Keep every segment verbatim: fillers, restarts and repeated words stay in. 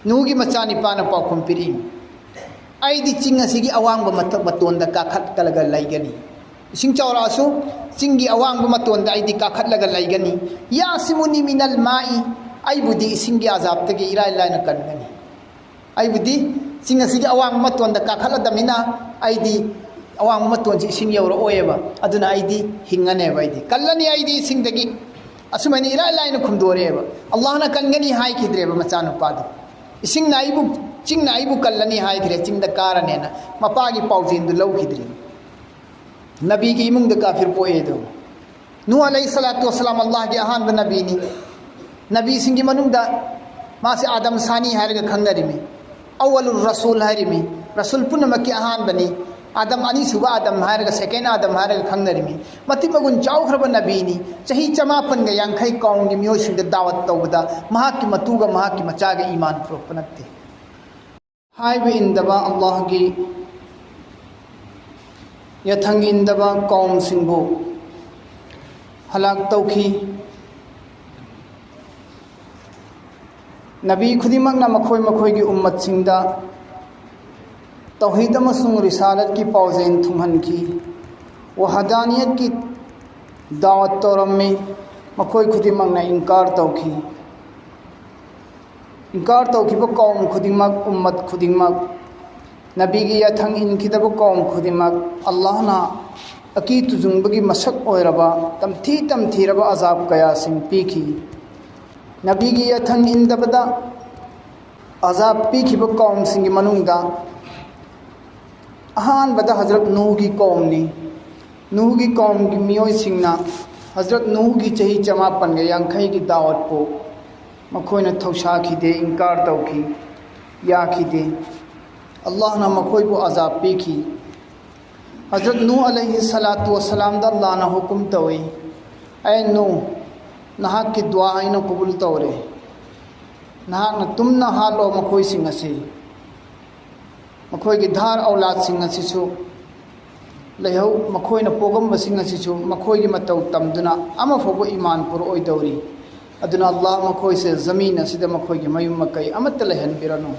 ꯅꯨꯍꯒꯤ ꯃꯆꯥꯅꯤꯄꯥꯅ ꯄꯥꯎꯈꯨꯝ ꯄꯤꯔꯛꯏ, ꯑꯩꯗꯤ ꯆꯤꯡ ꯑꯁꯤꯒꯤ ꯑꯋꯥꯡꯕ ꯃꯊꯛ ꯃꯇꯣꯟꯗ ꯀꯥꯈꯠꯂꯒ ꯂꯩꯒꯅꯤ꯫ ꯏꯁꯤꯡ ꯆꯥꯎꯔꯛꯑꯁꯨ ꯆꯤꯡꯒꯤ ꯑꯋꯥꯡꯕ ꯃꯇꯣꯟꯗ ꯑꯩꯗꯤ ꯀꯥꯈꯠꯂꯒ ꯂꯩꯒꯅꯤ꯫ ꯌꯥꯁꯤꯃꯨꯅꯤ ꯃꯤꯅꯜ ꯃꯥꯏ, ꯑꯩꯕꯨꯗꯤ ꯏꯁꯤꯡꯒꯤ ꯑꯖꯥꯕꯇꯒꯤ ꯏꯔꯥꯏ ꯂꯥꯏꯅ ꯀꯟꯒꯅꯤ꯫ ꯑꯩꯕꯨꯗꯤ ꯆꯤꯡ ꯑꯁꯤꯒꯤ ꯑꯋꯥꯡꯕ ꯃꯇꯣꯟꯗ ꯀꯥꯈꯠꯂꯗꯕꯅꯤꯅ ꯑꯩꯗꯤ ꯑꯋꯥꯡꯕ ꯃꯇꯣꯟꯁꯤ ꯏꯁꯤꯡ ꯌꯧꯔꯛꯑꯣꯏꯕ, ꯑꯗꯨꯅ ꯑꯩꯗꯤ ꯍꯤꯡꯉꯅꯦꯕ, ꯑꯩꯗꯤ ꯀꯜꯂꯅꯤ ꯑꯩꯗꯤ ꯏꯁꯤꯡꯗꯒꯤ꯫ ꯑꯁꯨꯃꯥꯏꯅ ꯏꯔꯥꯏ ꯂꯥꯏꯅ ꯈꯨꯝꯗꯣꯔꯛꯑꯦꯕ꯫ ꯑꯜꯂꯥꯍꯅ ꯀꯟꯒꯅꯤ ꯍꯥꯏꯈꯤꯗ꯭ꯔꯦꯕ ꯃꯆꯥꯅꯨꯄꯥꯗꯣ꯫ ꯏꯁꯤꯡꯅ ꯑꯩꯕꯨ, ꯆꯤꯡꯅ ꯑꯩꯕꯨ ꯀꯜꯂꯅꯤ ꯍꯥꯏꯈ꯭ꯔꯦ, ꯆꯤꯡꯗ ꯀꯥꯔꯅꯦꯅ ꯃꯄꯥꯒꯤ ꯄꯥꯎꯖꯦꯜꯗꯨ ꯂꯧꯈꯤꯗ꯭ꯔꯦ꯫ ꯅꯕꯤꯒꯤ ꯏꯃꯨꯡꯗ ꯀꯥꯐꯤꯔ ꯄꯣꯛꯑꯦ ꯑꯗꯣ꯫ ꯅꯨꯍ ꯑꯂꯩꯍꯤ ꯁꯂꯥꯇꯨ ꯋꯁꯂꯥꯝ ꯑꯜꯂꯥꯍꯒꯤ ꯑꯍꯥꯟꯕ ꯅꯕꯤꯅꯤ꯫ ꯅꯕꯤꯁꯤꯡꯒꯤ ꯃꯅꯨꯡꯗ ꯃꯥꯁꯦ ꯑꯥꯗꯝ ꯁꯥꯅꯤ ꯍꯥꯏꯔꯒ ꯈꯪꯅꯔꯤꯃꯤ꯫ ꯑꯋꯂꯨꯔ ꯔꯁꯨꯜ ꯍꯥꯏꯔꯤꯃꯤ꯫ ꯔꯁꯨꯜ ꯄꯨꯝꯅꯃꯛꯀꯤ ꯑꯍꯥꯟꯕꯅꯤ꯫ ꯑꯥꯗꯝ, ꯑꯅꯤꯁꯨꯕ ꯑꯥꯗꯝ ꯍꯥꯏꯔꯒ, ꯁꯦꯀꯦꯟ ꯑꯥꯗꯝ ꯍꯥꯏꯔꯒ ꯈꯪꯅꯔꯤꯃꯤ꯫ ꯃꯇꯤꯛ ꯃꯒꯨꯟ ꯆꯥꯎꯈ꯭ꯔꯕ ꯅꯕꯤꯅꯤ꯫ ꯆꯍꯤ ꯆꯃꯥꯄꯟꯒ ꯌꯥꯡꯈꯩ ꯀꯥꯎꯝꯒꯤ ꯃꯤꯑꯣꯏꯁꯤꯡꯗ ꯗꯥꯋꯠ ꯇꯧꯕꯗ ꯃꯍꯥꯛꯀꯤ ꯃꯇꯨꯒ ꯃꯍꯥꯛꯀꯤ ꯃꯆꯥꯒ ꯏꯃꯥꯟ ꯄꯨꯔꯛꯄ ꯅꯠꯇꯦ꯫ ꯍꯥꯏꯕ ꯏꯟꯗꯕ, ꯑꯜꯂꯥꯍꯒꯤ ꯌꯥꯊꯪ ꯏꯟꯗꯕ ꯀꯥꯎꯝꯁꯤꯡꯕꯨ ꯍꯂꯥꯛ ꯇꯧꯈꯤ꯫ ꯅꯕꯤ ꯈꯨꯗꯤꯡꯃꯛꯅ ꯃꯈꯣꯏ ꯃꯈꯣꯏꯒꯤ ꯎꯝꯃꯠꯁꯤꯡꯗ ꯇꯧꯍꯤꯗ ꯑꯃꯁꯨꯡ ꯔꯤꯁꯥꯂꯠꯀꯤ ꯄꯥꯎꯖꯦꯜ ꯊꯨꯡꯍꯟꯈꯤ꯫ ꯋꯍꯗꯥꯅꯤꯌꯠꯀꯤ ꯗꯥꯋꯠ ꯇꯧꯔꯝꯃꯤ꯫ ꯃꯈꯣꯏ ꯈꯨꯗꯤꯡꯃꯛꯅ ꯏꯟꯀꯥꯔ ꯇꯧꯈꯤ꯫ ꯏꯟꯀꯥꯔ ꯇꯧꯈꯤꯕ ꯀꯥꯎꯝ ꯈꯨꯗꯤꯡꯃꯛ, ꯎꯝꯃꯠ ꯈꯨꯗꯤꯡꯃꯛ, ꯅꯕꯤꯒꯤ ꯌꯥꯊꯪ ꯏꯟꯈꯤꯗꯕ ꯀꯥꯎꯝ ꯈꯨꯗꯤꯡꯃꯛ, ꯑꯜꯂꯥꯍꯅ ꯑꯀꯤ ꯇꯨꯖꯨꯡꯕꯒꯤ ꯃꯁꯛ ꯑꯣꯏꯔꯕ, ꯇꯝꯊꯤ ꯇꯝꯊꯤꯔꯕ ꯑꯖꯥꯕ ꯀꯌꯥꯁꯤꯡ ꯄꯤꯈꯤ꯫ ꯅꯕꯤꯒꯤ ꯌꯥꯊꯪ ꯏꯟꯗꯕꯗ ꯑꯖꯥꯕ ꯄꯤꯈꯤꯕ ꯀꯥꯎꯝꯁꯤꯡꯒꯤ ꯃꯅꯨꯡꯗ ꯑꯍꯥꯟꯕꯗ ꯍꯖꯔꯠ ꯅꯨꯍꯒꯤ ꯀꯥꯎꯝꯅꯤ꯫ ꯅꯨꯍꯒꯤ ꯀꯥꯎꯝꯒꯤ ꯃꯤꯑꯣꯏꯁꯤꯡꯅ ꯍꯖꯔꯠ ꯅꯨꯍꯒꯤ ꯆꯍꯤ ꯆꯃꯥꯄꯟꯒ ꯌꯥꯡꯈꯩꯒꯤ ꯗꯥꯋꯠꯄꯨ ꯃꯈꯣꯏꯅ ꯊꯧꯁꯥꯈꯤꯗꯦ, ꯏꯟꯀꯥꯔ ꯇꯧꯈꯤ, ꯌꯥꯈꯤꯗꯦ꯫ ꯑꯜꯂꯥꯍꯅ ꯃꯈꯣꯏꯕꯨ ꯑꯖꯥꯕ ꯄꯤꯈꯤ꯫ ꯍꯖꯔꯠ ꯅꯨꯍ ꯑꯂꯩꯍꯤ ꯁꯂꯥꯇꯨ ꯋꯁꯂꯥꯝꯗ ꯑꯜꯂꯥꯍꯅ ꯍꯨꯀꯨꯝ ꯇꯧꯏ, "ꯑꯦ ꯅꯨꯍ, ꯅꯍꯥꯛꯀꯤ ꯗꯨꯋꯥ ꯑꯩꯅ ꯀꯕꯨꯜ ꯇꯧꯔꯦ꯫ ꯅꯍꯥꯛꯅ ꯇꯨꯝꯅ ꯍꯥꯠꯂꯣ ꯃꯈꯣꯏꯁꯤꯡ ꯑꯁꯤ꯫ ꯃꯈꯣꯏꯒꯤ ꯙꯥꯔ ꯑꯧꯂꯥꯗꯁꯤꯡ ꯑꯁꯤꯁꯨ ꯂꯩꯍꯧ, ꯃꯈꯣꯏꯅ ꯄꯣꯛꯂꯝꯕꯁꯤꯡ ꯑꯁꯤꯁꯨ ꯃꯈꯣꯏꯒꯤ ꯃꯇꯧ ꯇꯝꯗꯨꯅ ꯑꯃꯐꯥꯎꯕ ꯏꯃꯥꯟ ꯄꯨꯔꯛꯑꯣꯏꯗꯧꯔꯤ꯫ ꯑꯗꯨꯅ ꯑꯜꯂꯥꯍ ꯃꯈꯣꯏꯁꯦ ꯖꯃꯤꯟ ꯑꯁꯤꯗ ꯃꯈꯣꯏꯒꯤ ꯃꯌꯨꯝ ꯃꯀꯩ ꯑꯃꯠꯇ ꯂꯩꯍꯟꯕꯤꯔꯅꯨ,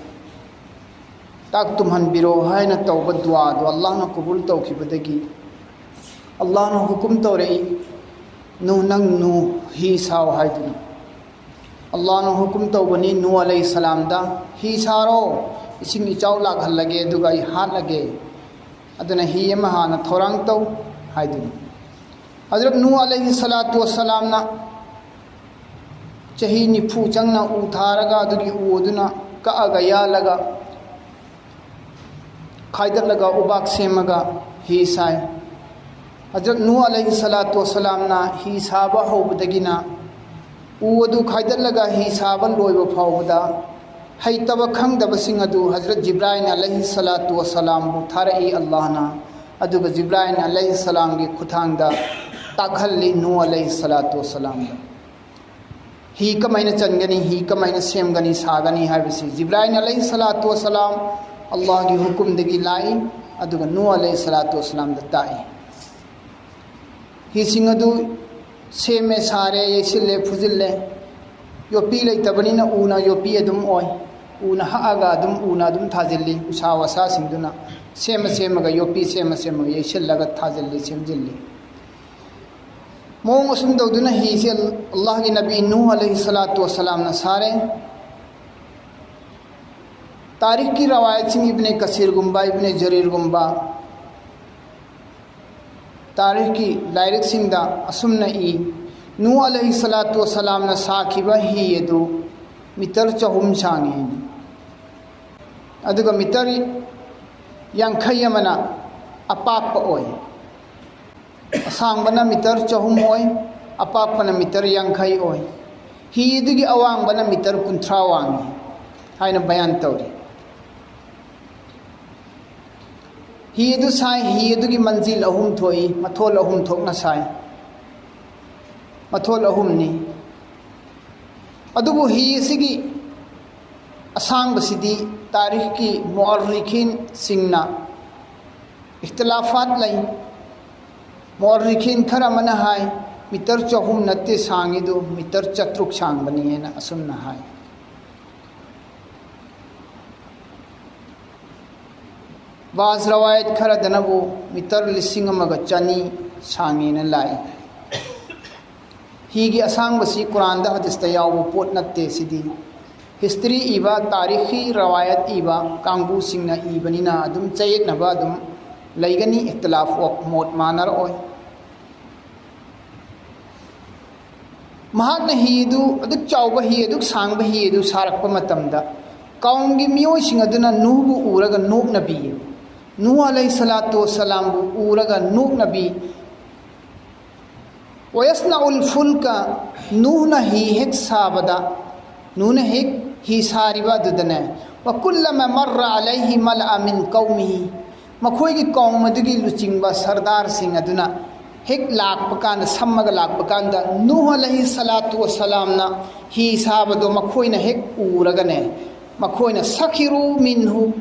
ꯆꯥꯛ ꯇꯨꯝꯍꯟꯕꯤꯔꯣ ꯍꯥꯏꯅ ꯇꯧꯕ ꯗꯨꯋꯥꯗꯨ ꯑꯜꯂꯥꯍꯅ ꯀꯕꯨꯜ ꯇꯧꯈꯤꯕꯗꯒꯤ ꯑꯜꯂꯥꯍꯅ ꯍꯨꯀꯨꯝ ꯇꯧꯔꯛꯏ, ꯅꯨ, ꯅꯪ ꯅꯨ, ꯍꯤ ꯁꯥꯎ ꯍꯥꯏꯗꯨꯅ꯫ ꯑꯜꯂꯥꯍꯅ ꯍꯨꯀꯨꯝ ꯇꯧꯕꯅꯤ ꯅꯨ ꯑꯂꯩꯍꯤ ꯁꯂꯥꯝꯗ, ꯍꯤ ꯁꯥꯔꯣ, ꯏꯁꯤꯡ ꯏꯆꯥꯎ ꯂꯥꯛꯍꯜꯂꯒꯦ, ꯑꯗꯨꯒ ꯑꯩ ꯍꯥꯠꯂꯒꯦ, ꯑꯗꯨꯅ ꯍꯤ ꯑꯃ ꯍꯥꯟꯅ ꯊꯧꯔꯥꯡ ꯇꯧ ꯍꯥꯏꯗꯨꯅ꯫ ꯍꯖꯔꯠ ꯅꯨ ꯑꯂꯩꯍꯤ ꯁꯂꯥꯇꯨ ꯋꯁꯁꯂꯥꯝꯅ ꯆꯍꯤ ꯅꯤꯐꯨ ꯆꯪꯅ ꯎ ꯊꯥꯔꯒ, ꯑꯗꯨꯒꯤ ꯎ ꯑꯗꯨꯅ ꯀꯛꯑꯒ ꯌꯥꯜꯂꯒ, ꯈꯥꯏꯗꯠꯂꯒ ꯎꯕꯥꯛ ꯁꯦꯝꯃꯒ ꯍꯤ ꯁꯥꯏ꯫ ꯍꯖꯔꯠ ꯅꯨ ꯑꯂꯩꯍꯤ ꯁꯂꯥꯇꯨ ꯋꯁꯁꯂꯥꯝꯅ ꯍꯤ ꯁꯥꯕ ꯍꯧꯕꯗꯒꯤꯅ ꯎ ꯑꯗꯨ ꯈꯥꯏꯗꯠꯂꯒ ꯍꯤ ꯁꯥꯕ ꯂꯣꯏꯕ ꯐꯥꯎꯕꯗ ꯍꯩꯇꯕ ꯈꯪꯗꯕꯁꯤꯡ ꯑꯗꯨ ꯍꯖꯔꯠ ꯖꯤꯕ꯭ꯔꯥꯏꯜ ꯑꯂꯩꯍꯤ ꯁꯂꯥꯇꯨ ꯋꯁꯁꯂꯥꯝꯕꯨ ꯊꯥꯔꯛꯏ ꯑꯜꯂꯥꯍꯅ꯫ ꯑꯗꯨꯒ ꯖꯤꯕ꯭ꯔꯥꯏꯜ ꯑꯂꯩꯍꯤ ꯁꯂꯥꯝꯒꯤ ꯈꯨꯠꯊꯥꯡꯗ ꯇꯥꯛꯍꯜꯂꯤ ꯅꯨ ꯑꯂꯩꯍꯤ ꯁꯂꯥꯇꯨ ꯋꯁꯁꯂꯥꯝꯗ꯫ ꯍꯤ ꯀꯃꯥꯏꯅ ꯆꯟꯒꯅꯤ, ꯍꯤ ꯀꯃꯥꯏꯅ ꯁꯦꯝꯒꯅꯤ, ꯁꯥꯒꯅꯤ ꯍꯥꯏꯕꯁꯤ ꯖꯤꯕ꯭ꯔꯥꯏꯜ ꯑꯂꯩꯍꯤ ꯁꯂꯥꯇꯨ ꯋꯁꯁꯂꯥꯝ ꯑꯜꯂꯥꯍꯒꯤ ꯍꯨꯀꯨꯝꯗꯒꯤ ꯂꯥꯛꯏ, ꯑꯗꯨꯒ ꯅꯨ ꯑꯂꯩꯍꯤ ꯁꯂꯥꯇꯨ ꯋꯁꯁꯂꯥꯝꯗ ꯇꯥꯛꯏ꯫ ꯍꯤꯁꯤꯡ ꯑꯗꯨ ꯁꯦꯝꯃꯦ, ꯁꯥꯔꯦ, ꯌꯩꯁꯤꯜꯂꯦ, ꯐꯨꯖꯤꯜꯂꯦ꯫ ꯌꯣꯠꯄꯤ ꯂꯩꯇꯕꯅꯤꯅ ꯎꯅ ꯌꯣꯠꯄꯤ ꯑꯗꯨꯝ ꯑꯣꯏ꯫ ꯎꯅ ꯍꯛꯑꯒ ꯑꯗꯨꯝ, ꯎꯅ ꯑꯗꯨꯝ ꯊꯥꯖꯤꯜꯂꯤ꯫ ꯎꯁꯥ ꯋꯥꯁꯥꯁꯤꯡꯗꯨꯅ ꯁꯦꯝꯃ ꯁꯦꯝꯃꯒ, ꯌꯣꯠꯄꯤ ꯁꯦꯝꯃ ꯁꯦꯝꯃꯒ ꯌꯩꯁꯤꯜꯂꯒ ꯊꯥꯖꯤꯜꯂꯤ, ꯁꯦꯝꯖꯤꯜꯂꯤ꯫ ꯃꯑꯣꯡ ꯑꯁꯨꯝ ꯇꯧꯗꯨꯅ ꯍꯤꯁꯦ ꯑꯜꯂꯥꯍꯒꯤ ꯅꯕꯤ ꯅꯨꯍ ꯑꯂꯩꯍꯤ ꯁꯂꯥꯇꯨ ꯋꯁꯁꯂꯥꯝꯅ ꯁꯥꯔꯦ꯫ ꯇꯥꯔꯤꯈꯀꯤ ꯔꯋꯥꯌꯠꯁꯤꯡ, ꯏꯕꯅꯦ ꯀꯁꯤꯔꯒꯨꯝꯕ, ꯏꯕꯅꯦ ꯖꯔꯤꯔꯒꯨꯝꯕ, ꯇꯥꯔꯤꯈꯀꯤ ꯂꯥꯏꯔꯤꯛꯁꯤꯡꯗ ꯑꯁꯨꯝꯅ ꯏ, ꯅꯨꯍ ꯑꯂꯩꯍꯤ ꯁꯂꯥꯇꯨ ꯋꯁꯁꯂꯥꯝꯅ ꯁꯥꯈꯤꯕ ꯍꯤ ꯑꯗꯨ ꯃꯤꯇꯔ ꯆꯍꯨꯝ ꯁꯥꯡꯉꯤ꯫ ꯑꯗꯨꯒ ꯃꯤꯇꯔ ꯌꯥꯡꯈꯩ ꯑꯃꯅ ꯑꯄꯥꯛꯄ ꯑꯣꯏ꯫ ꯑꯁꯥꯡꯕꯅ ꯃꯤꯇꯔ ꯆꯍꯨꯝ ꯑꯣꯏ, ꯑꯄꯥꯛꯄꯅ ꯃꯤꯇꯔ ꯌꯥꯡꯈꯩ ꯑꯣꯏ꯫ ꯍꯤ ꯑꯗꯨꯒꯤ ꯑꯋꯥꯡꯕꯅ ꯃꯤꯇꯔ ꯀꯨꯟꯊ꯭ꯔꯥ ꯋꯥꯡꯉꯤ ꯍꯥꯏꯅ ꯕꯌꯥꯟ ꯇꯧꯔꯤ꯫ ꯍꯤ ꯑꯗꯨ ꯁꯥꯏ, ꯍꯤ ꯑꯗꯨꯒꯤ ꯃꯟꯖꯤꯜ ꯑꯍꯨꯝ ꯊꯣꯛꯏ, ꯃꯊꯣꯜ ꯑꯍꯨꯝ ꯊꯣꯛꯅ ꯁꯥꯏ, ꯃꯊꯣꯜ ꯑꯍꯨꯝꯅꯤ꯫ ꯑꯗꯨꯕꯨ ꯍꯤ ꯑꯁꯤꯒꯤ ꯑꯁꯥꯡꯕꯁꯤꯗꯤ ꯇꯥꯔꯤꯈꯀꯤ ꯃꯨꯑꯔꯔꯤꯈꯤꯟꯁꯤꯡꯅ ꯏꯈꯇꯤꯂꯥꯐꯥꯠ ꯂꯩ꯫ ꯃꯨꯑꯔꯔꯤꯈꯤꯟ ꯈꯔ ꯑꯃꯅ ꯍꯥꯏ, ꯃꯤꯇꯔ ꯆꯍꯨꯝ ꯅꯠꯇꯦ ꯁꯥꯡꯉꯤꯗꯨ, ꯃꯤꯇꯔ ꯆꯥꯇ꯭ꯔꯨꯛ ꯁꯥꯡꯕꯅꯤ" ꯍꯥꯏꯅ ꯑꯁꯨꯝꯅ ꯍꯥꯏ꯫ ꯕꯥꯖ ꯔꯋꯥꯌꯠ ꯈꯔꯗꯅꯕꯨ ꯃꯤꯇꯔ ꯂꯤꯁꯤꯡ ꯑꯃꯒ ꯆꯅꯤ ꯁꯥꯡꯉꯦꯅ ꯂꯥꯛꯏ꯫ ꯍꯤꯒꯤ ꯑꯁꯥꯡꯕꯁꯤ ꯀꯨꯔꯥꯟꯗ, ꯍꯗꯤꯁꯇ ꯌꯥꯎꯕ ꯄꯣꯠ ꯅꯠꯇꯦ꯫ ꯁꯤꯗꯤ ꯍꯤꯁꯇ꯭ꯔꯤ ꯏꯕ, ꯇꯥꯔꯤꯈꯤ ꯔꯋꯥꯌꯠ ꯏꯕ ꯀꯥꯡꯕꯨꯁꯤꯡꯅ ꯏꯕꯅꯤꯅ ꯑꯗꯨꯝ ꯆꯌꯦꯠꯅꯕ ꯑꯗꯨꯝ ꯂꯩꯒꯅꯤ, ꯏꯈꯇꯤꯂꯥꯐ ꯑꯣꯐ ꯃꯣꯠ ꯃꯥꯟꯅꯔꯛꯑꯣꯏ꯫ ꯃꯍꯥꯛꯅ ꯍꯤ ꯑꯗꯨ, ꯑꯗꯨꯛ ꯆꯥꯎꯕ ꯍꯤ, ꯑꯗꯨꯛ ꯁꯥꯡꯕ ꯍꯤ ꯑꯗꯨ ꯁꯥꯔꯛꯄ ꯃꯇꯝꯗ, ꯀꯧꯝꯒꯤ ꯃꯤꯑꯣꯏꯁꯤꯡ ꯑꯗꯨꯅ ꯅꯨꯍꯕꯨ ꯎꯔꯒ ꯅꯣꯛꯅꯕꯤ, ꯅꯨꯍ ꯑꯂꯩꯍꯤ ꯁꯂꯥꯇꯨ ꯋꯁꯂꯥꯝꯕꯨ ꯎꯔꯒ ꯅꯣꯛꯅꯕꯤ꯫ "ꯋꯌꯁꯅꯎꯜ ꯐꯨꯜꯀ", ꯅꯨꯍꯅ ꯍꯤ ꯍꯦꯛ ꯁꯥꯕꯗ, ꯅꯨꯍꯅ ꯍꯦꯛ ꯍꯤ ꯁꯥꯔꯤꯕ ꯑꯗꯨꯗꯅꯦ, "ꯋꯀꯨꯜꯂꯃ ꯃꯔ ꯑꯂꯩꯍꯤ ꯃꯂꯑ ꯃꯤꯟ ꯀꯧꯃꯤꯍꯤ", ꯃꯈꯣꯏꯒꯤ ꯀꯧꯝ ꯑꯗꯨꯒꯤ ꯂꯨꯆꯤꯡꯕ ꯁꯔꯗꯥꯔꯁꯤꯡ ꯑꯗꯨꯅ ꯍꯦꯛ ꯂꯥꯛꯄ ꯀꯥꯟꯗ, ꯁꯝꯃꯒ ꯂꯥꯛꯄ ꯀꯥꯟꯗ, ꯅꯨꯍ ꯑꯂꯩꯍꯤ ꯁꯂꯥꯇꯨ ꯋꯁꯂꯥꯝꯅ ꯍꯤ ꯁꯥꯕꯗꯣ ꯃꯈꯣꯏꯅ ꯍꯦꯛ ꯎꯔꯒꯅꯦ, ꯃꯈꯣꯏꯅ "ꯁꯈꯤꯔꯨ ꯃꯤꯟꯍꯨ",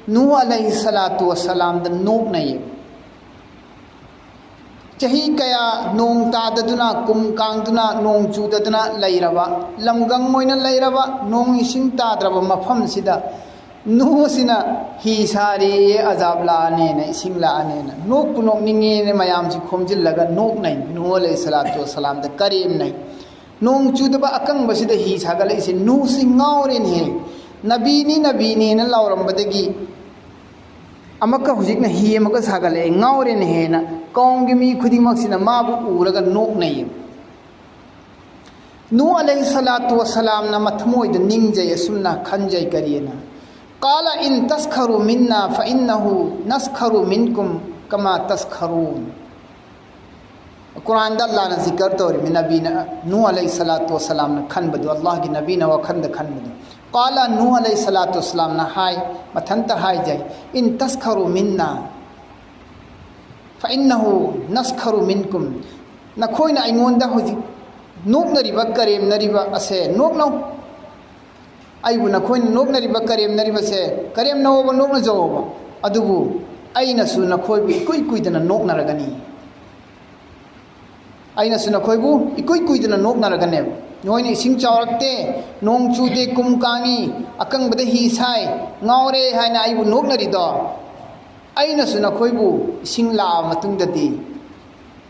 ꯅꯨꯍ ꯑꯂꯩꯍꯤ ꯁꯂꯥꯇꯨ ꯋꯁꯂꯥꯝꯗ ꯅꯣꯛꯅꯩꯌꯦ꯫ ꯆꯍꯤ ꯀꯌꯥ ꯅꯣꯡ ꯇꯥꯗꯗꯨꯅ, ꯀꯨꯝ ꯀꯥꯡꯗꯨꯅ, ꯅꯣꯡ ꯆꯨꯗꯗꯨꯅ ꯂꯩꯔꯕ, ꯂꯝꯒꯪ ꯑꯣꯏꯅ ꯂꯩꯔꯕ, ꯅꯣꯡ ꯏꯁꯤꯡ ꯇꯥꯗ꯭ꯔꯕ ꯃꯐꯝꯁꯤꯗ ꯅꯨꯍꯁꯤꯅ ꯍꯤ ꯁꯥꯔꯤꯌꯦ, ꯑꯖꯥꯕ ꯂꯥꯛꯑꯅꯦꯅ, ꯏꯁꯤꯡ ꯂꯥꯛꯑꯅꯦꯅ꯫ ꯅꯣꯛꯄꯨ ꯅꯣꯛꯅꯤꯡꯉꯦꯅ ꯃꯌꯥꯝꯁꯤ ꯈꯣꯝꯖꯤꯜꯂꯒ ꯅꯣꯛꯅꯩ꯫ ꯅꯨꯍ ꯑꯂꯩꯍꯤ ꯁꯂꯥꯇꯨ ꯋꯁꯂꯥꯝꯗ ꯀꯔꯦꯝꯅꯩ꯫ ꯅꯣꯡ ꯆꯨꯗꯕ ꯑꯀꯪꯕꯁꯤꯗ ꯍꯤ ꯁꯥꯒꯠꯂꯛꯏꯁꯦ, ꯅꯨꯍꯁꯤ ꯉꯥꯎꯔꯦꯅꯦꯍꯦ, "ꯅꯕꯤꯅꯤ, ꯅꯕꯤꯅꯦꯅ" ꯂꯥꯎꯔꯝꯕꯗꯒꯤ ꯑꯃꯨꯛꯀ ꯍꯧꯖꯤꯛꯅ ꯍꯤ ꯑꯃꯨꯛꯀ ꯁꯥꯒꯠꯂꯛꯑꯦ, ꯉꯥꯎꯔꯦꯅꯦꯍꯦꯅ ꯀꯧꯝꯒꯤ ꯃꯤ ꯈꯨꯗꯤꯡꯃꯛꯁꯤꯅ ꯃꯥꯕꯨ ꯎꯔꯒ ꯅꯣꯛꯅꯩꯌꯦ꯫ ꯅꯨꯍ ꯑꯂꯩꯍꯤ ꯁꯂꯥꯇꯨ ꯋꯁꯂꯥꯝꯅ ꯃꯊꯃꯣꯏꯗ ꯅꯤꯡꯖꯩ, ꯑꯁꯨꯝꯅ ꯈꯟꯖꯩ, ꯀꯔꯤꯅ? "ꯀꯥꯂ ꯏꯟ ꯇꯁꯈꯔꯨ ꯃꯤꯟꯅ ꯐꯏꯟꯅꯍꯨ ꯅꯁꯈꯔꯨ ꯃꯤꯟꯀꯨꯝ ꯀꯃꯥ ꯇꯁꯈꯔꯨꯟ"꯫ ꯀꯨꯔꯥꯟꯗ ꯑꯜꯂꯥꯍꯅ ꯖꯤꯀꯔ ꯇꯧꯔꯤꯃꯤ, ꯅꯕꯤꯅ, ꯅꯨꯍ ꯑꯂꯩꯍꯤ ꯁꯂꯥꯇꯨ ꯋꯁꯂꯥꯝꯅ ꯈꯟꯕꯗꯨ, ꯑꯜꯂꯥꯍꯒꯤ ꯅꯕꯤꯅ ꯋꯥꯈꯜꯗ ꯈꯟꯕꯗꯨ꯫ "ꯀꯥꯂ", ꯅꯨꯍ ꯑꯂꯩꯍꯤ ꯁꯂꯥꯇꯨ ꯋꯁꯂꯥꯝꯅ ꯍꯥꯏ, ꯃꯊꯟꯇ ꯍꯥꯏꯖꯩ, "ꯏꯟ ꯇꯁꯈꯔꯨ ꯃꯤꯟꯅ ꯐꯏꯟꯅꯍꯨ ꯅꯁꯈꯔꯨ ꯃꯤꯟꯀꯨꯝ", ꯅꯈꯣꯏꯅ ꯑꯩꯉꯣꯟꯗ ꯍꯧꯖꯤꯛ ꯅꯣꯛꯅꯔꯤꯕ, ꯀꯔꯦꯝꯅꯔꯤꯕ ꯑꯁꯦ ꯅꯣꯛꯅꯧ꯫ ꯑꯩꯕꯨ ꯅꯈꯣꯏꯅ ꯅꯣꯛꯅꯔꯤꯕ, ꯀꯔꯦꯝꯅꯔꯤꯕꯁꯦ ꯀꯔꯦꯝꯅꯧꯕ, ꯅꯣꯛꯅꯖꯧꯕ, ꯑꯗꯨꯕꯨ ꯑꯩꯅꯁꯨ ꯅꯈꯣꯏꯕꯨ ꯏꯀꯨꯏ ꯀꯨꯏꯗꯅ ꯅꯣꯛꯅꯔꯒꯅꯤ꯫ ꯑꯩꯅꯁꯨ ꯅꯈꯣꯏꯕꯨ ꯏꯀꯨꯏ ꯀꯨꯏꯗꯅ ꯅꯣꯛꯅꯔꯒꯅꯦꯕ, ꯅꯣꯏꯅ ꯏꯁꯤꯡ ꯆꯥꯎꯔꯛꯇꯦ, ꯅꯣꯡ ꯆꯨꯗꯦ, ꯀꯨꯝ ꯀꯥꯡꯉꯤ, ꯑꯀꯪꯕꯗ ꯍꯤ ꯁꯥꯏ, ꯉꯥꯎꯔꯦ ꯍꯥꯏꯅ ꯑꯩꯕꯨ ꯅꯣꯛꯅꯔꯤꯗꯣ, ꯑꯩꯅꯁꯨ ꯅꯈꯣꯏꯕꯨ ꯏꯁꯤꯡ ꯂꯥꯛꯑꯕ ꯃꯇꯨꯡꯗꯗꯤ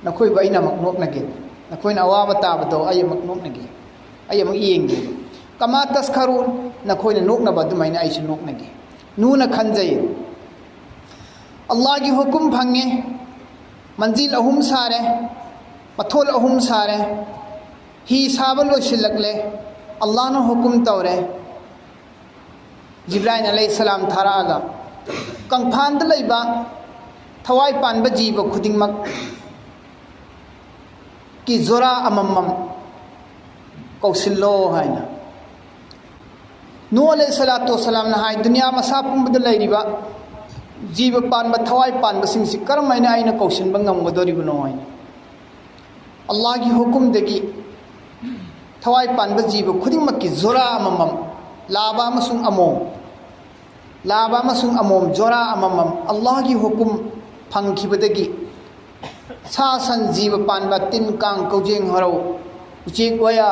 ꯅꯈꯣꯏꯕꯨ ꯑꯩꯅ ꯑꯃꯨꯛ ꯅꯣꯛꯅꯒꯦ꯫ ꯅꯈꯣꯏꯅ ꯑꯋꯥꯕ ꯇꯥꯕꯗꯣ ꯑꯩ ꯑꯃꯨꯛ ꯅꯣꯛꯅꯒꯦ, ꯑꯩ ꯑꯃꯨꯛ ꯌꯦꯡꯒꯦ꯫ ꯀꯃꯥ ꯇꯁꯈꯔꯨꯟ, ꯅꯈꯣꯏꯅ ꯅꯣꯛꯅꯕ ꯑꯗꯨꯃꯥꯏꯅ ꯑꯩꯁꯨ ꯅꯣꯛꯅꯒꯦ꯫ ꯅꯨꯅ ꯈꯟꯖꯩ, ꯑꯜꯂꯥꯍꯒꯤ ꯍꯨꯀꯨꯝ ꯐꯪꯉꯦ, ꯃꯟꯖꯤꯜ ꯑꯍꯨꯝ ꯁꯥꯔꯦ, ꯃꯊꯣꯜ ꯑꯍꯨꯝ ꯁꯥꯔꯦ, ꯍꯤ ꯁꯥꯕ ꯂꯣꯏꯁꯤꯜꯂꯛꯂꯦ, ꯑꯜꯂꯥꯍꯅ ꯍꯨꯀꯨꯝ ꯇꯧꯔꯦ꯫ ꯖꯤꯕ꯭ꯔꯥꯏꯜ ꯑꯂꯩꯍꯤꯁꯁꯂꯥꯝ ꯊꯥꯔꯛꯑꯒ ꯀꯪꯐꯥꯟꯗ ꯂꯩꯕ ꯊꯋꯥꯏ ꯄꯥꯟꯕ ꯖꯤꯕ ꯈꯨꯗꯤꯡꯃꯛꯀꯤ ꯖꯣꯔꯥ ꯑꯃꯃꯝ ꯀꯧꯁꯤꯜꯂꯣ ꯍꯥꯏꯅ꯫ ꯅꯨꯍ ꯑꯂꯩꯍꯤꯁꯁꯂꯥꯇꯨ ꯋꯥꯁꯁꯂꯥꯝꯅ ꯍꯥꯏ, ꯗꯨꯅꯤꯌꯥ ꯃꯁꯥ ꯄꯨꯝꯕꯗ ꯂꯩꯔꯤꯕ ꯖꯤꯕ ꯄꯥꯟꯕ, ꯊꯋꯥꯏ ꯄꯥꯟꯕꯁꯤꯡꯁꯤ ꯀꯔꯝ ꯍꯥꯏꯅ ꯑꯩꯅ ꯀꯧꯁꯤꯟꯕ ꯉꯝꯒꯗꯧꯔꯤꯕꯅꯣ ꯍꯥꯏꯅ꯫ ꯑꯜꯂꯥꯍꯒꯤ ꯍꯨꯀꯨꯝꯗꯒꯤ ꯊꯋꯥꯏ ꯄꯥꯟꯕ ꯖꯤꯕ ꯈꯨꯗꯤꯡꯃꯛꯀꯤ ꯖꯣꯔꯥ ꯑꯃꯃꯝ, ꯂꯥꯕ ꯑꯃꯁꯨꯡ ꯑꯃꯣꯝ, ꯂꯥꯕ ꯑꯃꯁꯨꯡ ꯑꯃꯣꯝ ꯖꯣꯔꯥ ꯑꯃꯃꯝ ꯑꯜꯂꯥꯍꯒꯤ ꯍꯨꯀꯨꯝ ꯐꯪꯈꯤꯕꯗꯒꯤ ꯁꯥ ꯁꯟ ꯖꯤꯕ ꯄꯥꯟꯕ, ꯇꯤꯟ ꯀꯥꯡ, ꯀꯧꯖꯦꯡ ꯍꯔꯧ, ꯎꯆꯦꯛ ꯋꯥꯌꯥ,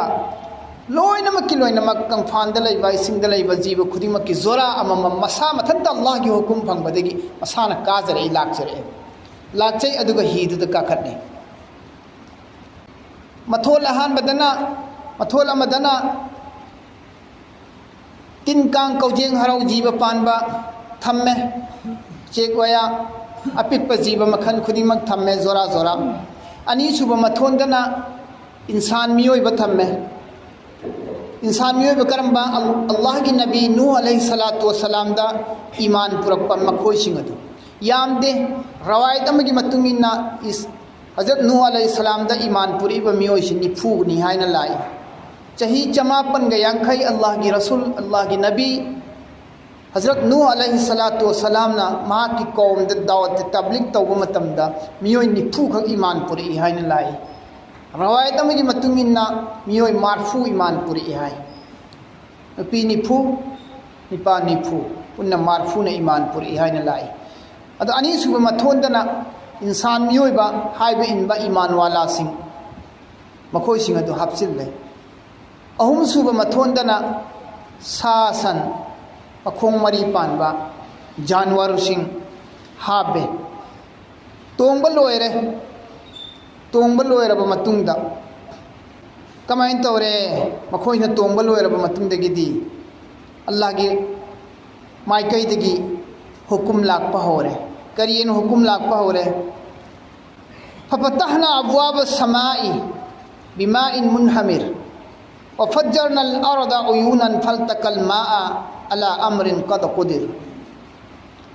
ꯂꯣꯏꯅꯃꯛꯀꯤ ꯂꯣꯏꯅꯃꯛ ꯀꯪꯐꯥꯟꯗ ꯂꯩꯕ, ꯏꯁꯤꯡꯗ ꯂꯩꯕ ꯖꯤꯕ ꯈꯨꯗꯤꯡꯃꯛꯀꯤ ꯖꯣꯔꯥ ꯑꯃꯃꯝ ꯃꯁꯥ ꯃꯊꯟꯇ ꯑꯜꯂꯥꯍꯒꯤ ꯍꯨꯀꯨꯝ ꯐꯪꯕꯗꯒꯤ ꯃꯁꯥꯅ ꯀꯥꯖꯔꯛꯏ, ꯂꯥꯛꯆꯔꯛꯏ꯫ ꯂꯥꯛꯆꯩ, ꯑꯗꯨꯒ ꯍꯤꯗꯨꯗ ꯀꯥꯈꯠꯂꯤ꯫ ꯃꯊꯣꯜ ꯑꯍꯥꯟꯕꯗꯅ, ꯃꯊꯣꯜ ꯑꯃꯗꯅ ꯇꯤꯟ ꯀꯥꯡ ꯀꯧꯖꯦꯡ ꯍꯔꯧ ꯖꯤꯕ ꯄꯥꯟꯕ ꯊꯝꯃꯦ, ꯎꯆꯦꯛ ꯋꯥꯌꯥ, ꯑꯄꯤꯛꯄ ꯖꯤꯕ ꯃꯈꯜ ꯈꯨꯗꯤꯡꯃꯛ ꯊꯝꯃꯦ, ꯖꯣꯔꯥ ꯖꯣꯔꯥ꯫ ꯑꯅꯤꯁꯨꯕ ꯃꯊꯣꯟꯗꯅ ꯏꯟꯁꯥꯟ ꯃꯤꯑꯣꯏꯕ ꯊꯝꯃꯦ꯫ ꯏꯟꯁꯥꯟ ꯃꯤꯑꯣꯏꯕ ꯀꯔꯝꯕ? ꯑꯜ-, ꯑꯜꯂꯥꯍꯒꯤ ꯅꯕꯤ ꯅꯨꯍ ꯑꯂꯩꯍꯤꯁꯁꯂꯥꯇꯨ ꯋꯥꯁꯁꯂꯥꯝꯗ ꯏꯃꯥꯟ ꯄꯨꯔꯛꯄ ꯃꯈꯣꯏꯁꯤꯡ ꯑꯗꯨ꯫ ꯌꯥꯝꯗꯦ꯫ ꯔꯋꯥꯌꯠ ꯑꯃꯒꯤ ꯃꯇꯨꯡ ꯏꯟꯅ ꯏꯁ-, ꯍꯖꯔꯠ ꯅꯨꯍ ꯑꯂꯩꯍꯤꯁꯁꯂꯥꯝꯗ ꯏꯃꯥꯟ ꯄꯨꯔꯛꯏꯕ ꯃꯤꯑꯣꯏꯁꯤ ꯅꯤꯐꯨꯅꯤ ꯍꯥꯏꯅ ꯂꯥꯛꯏ꯫ ꯆꯍꯤ ꯆꯃꯥꯄꯟꯒ ꯌꯥꯡꯈꯩ ꯑꯜꯂꯥꯍꯒꯤ ꯔꯁꯨꯜ, ꯑꯜꯂꯥꯍꯒꯤ ꯅꯕꯤ ꯍꯖꯔꯠ ꯅꯨꯍ ꯑꯂꯩꯍꯤꯁꯁꯂꯥꯇꯨ ꯋꯥꯁꯁꯂꯥꯝꯅ ꯃꯍꯥꯛꯀꯤ ꯀꯧꯝꯗ ꯗꯥꯋꯠ ꯇꯕ꯭ꯂꯤꯒ ꯇꯧꯕ ꯃꯇꯝꯗ ꯃꯤꯑꯣꯏ ꯅꯤꯐꯨ ꯈꯛ ꯏꯃꯥꯟ ꯄꯨꯔꯛꯏ ꯍꯥꯏꯅ ꯂꯥꯛꯏ꯫ ꯔꯋꯥꯌꯠ ꯑꯃꯒꯤ ꯃꯇꯨꯡ ꯏꯟꯅ ꯃꯤꯑꯣꯏ ꯃꯔꯐꯨ ꯏꯃꯥꯟ ꯄꯨꯔꯛꯏ ꯍꯥꯏ꯫ ꯅꯨꯄꯤ ꯅꯤꯐꯨ, ꯅꯨꯄꯥ ꯅꯤꯐꯨ, ꯄꯨꯟꯅ ꯃꯔꯐꯨꯅ ꯏꯃꯥꯟ ꯄꯨꯔꯛꯏ ꯍꯥꯏꯅ ꯂꯥꯛꯏ꯫ ꯑꯗꯣ ꯑꯅꯤꯁꯨꯕ ꯃꯊꯣꯟꯗꯅ ꯏꯟꯁꯥꯟ ꯃꯤꯑꯣꯏꯕ ꯍꯥꯏꯕ ꯏꯟꯕ ꯏꯃꯥꯟ ꯋꯥꯂꯥꯁꯤꯡ, ꯃꯈꯣꯏꯁꯤꯡ ꯑꯗꯨ ꯍꯥꯞꯆꯤꯜꯂꯦ꯫ ꯑꯍꯨꯝꯁꯨꯕ ꯃꯊꯣꯟꯗꯅ ꯁꯥ ꯁꯟ, ꯃꯈꯣꯡ ꯃꯔꯤ ꯄꯥꯟꯕ ꯖꯥꯟꯋꯥꯔꯁꯤꯡ ꯍꯥꯞꯄꯦ꯫ ꯇꯣꯡꯕ ꯂꯣꯏꯔꯦ꯫ ꯇꯣꯡꯕ ꯂꯣꯏꯔꯕ ꯃꯇꯨꯡꯗ ꯀꯃꯥꯏꯅ ꯇꯧꯔꯦ? ꯃꯈꯣꯏꯅ ꯇꯣꯡꯕ ꯂꯣꯏꯔꯕ ꯃꯇꯨꯡꯗꯒꯤꯗꯤ ꯑꯜꯂꯥꯍꯒꯤ ꯃꯥꯏꯀꯩꯗꯒꯤ ꯍꯨꯀꯨꯝ ꯂꯥꯛꯄ ꯍꯧꯔꯦ꯫ ꯀꯔꯤꯅ ꯍꯨꯀꯨꯝ ꯂꯥꯛꯄ ꯍꯧꯔꯦ? ففتحنا أبواب السماء بماء منهمر وفجرنا الأرض عيونا فالتقى الماء على أمر قد قدر.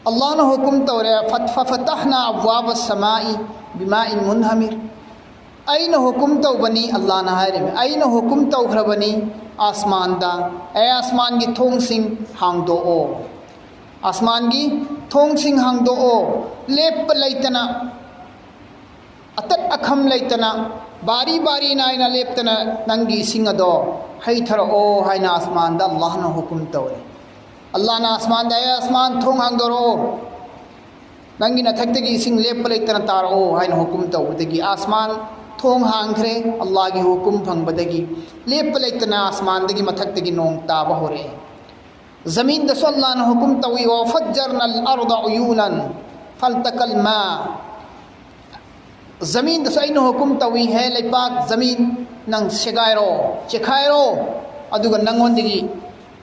ꯑꯜꯂꯥꯍꯅ ꯍꯨꯀꯨꯝ ꯇꯧꯔꯦ, "ꯐꯠ-, ففتحنا أبواب السماء بماء منهمر." ꯑꯩꯅ ꯍꯨꯀꯨꯝ ꯇꯧꯕꯅꯤ, ꯑꯜꯂꯥꯍꯅ ꯍꯥꯏꯔꯤꯕꯅꯤ, "ꯑꯩꯅ ꯍꯨꯀꯨꯝ ꯇꯧꯈ꯭ꯔꯕꯅꯤ ꯑꯥꯁꯃꯥꯟꯗ, ꯑꯦ ꯑꯥꯁꯃꯥꯟꯒꯤ ꯊꯣꯡꯁꯤꯡ ꯍꯥꯡꯗꯣꯛꯑꯣ, ꯑꯥꯁꯃꯥꯟꯒꯤ ꯊꯣꯡꯁꯤꯡ ꯍꯥꯡꯗꯣꯛꯑꯣ, ꯂꯦꯞꯄ ꯂꯩꯇꯅ, ꯑꯇꯠ ꯑꯈꯝ ꯂꯩꯇꯅ, ꯕꯥꯔꯤ ꯕꯥꯔꯤ ꯅꯥꯏꯅ ꯂꯦꯞꯇꯅ ꯅꯪꯒꯤ ꯏꯁꯤꯡ ꯑꯗꯣ ꯍꯩꯊꯔꯛꯑꯣ" ꯍꯥꯏꯅ ꯑꯥꯁꯃꯥꯟꯗ ꯑꯜꯂꯥꯍꯅ ꯍꯨꯀꯨꯝ ꯇꯧꯔꯦ꯫ ꯑꯜꯂꯥꯍꯅ ꯑꯥꯁꯃꯥꯟꯗ, "ꯑꯦ ꯑꯥꯁꯃꯥꯟ, ꯊꯣꯡ ꯍꯥꯡꯗꯣꯔꯛꯑꯣ, ꯅꯪꯒꯤ ꯅꯊꯛꯇꯒꯤ ꯏꯁꯤꯡ ꯂꯦꯞꯄ ꯂꯩꯇꯅ ꯇꯥꯔꯛꯑꯣ" ꯍꯥꯏꯅ ꯍꯨꯀꯨꯝ ꯇꯧꯕꯗꯒꯤ ꯑꯥꯁꯃꯥꯟ ꯊꯣꯡ ꯍꯥꯡꯈ꯭ꯔꯦ꯫ ꯑꯜꯂꯥꯍꯒꯤ ꯍꯨꯀꯨꯝ ꯐꯪꯕꯗꯒꯤ ꯂꯦꯞꯄ ꯂꯩꯇꯅ ꯑꯥꯁꯃꯥꯟꯗꯒꯤ ꯃꯊꯛꯇꯒꯤ ꯅꯣꯡ ꯇꯥꯕ ꯍꯧꯔꯛꯑꯦ꯫ ꯖꯃꯤꯟꯗꯁꯨ ꯑꯜꯂꯥꯍꯅ ꯍꯨꯀꯨꯝ ꯇꯧꯏ, "وفجرنا الأرض عيونا فالتقى الماء"꯫ ꯖꯃꯤꯟꯗꯁꯨ ꯑꯩꯅ ꯍꯨꯀꯨꯝ ꯇꯧꯏ, "ꯍꯦ ꯂꯩꯄꯥꯛ, ꯖꯃꯤꯟ, ꯅꯪ ꯁꯦꯒꯥꯏꯔꯣ, ꯆꯦꯈꯥꯏꯔꯣ, ꯑꯗꯨꯒ ꯅꯪꯉꯣꯟꯗꯒꯤ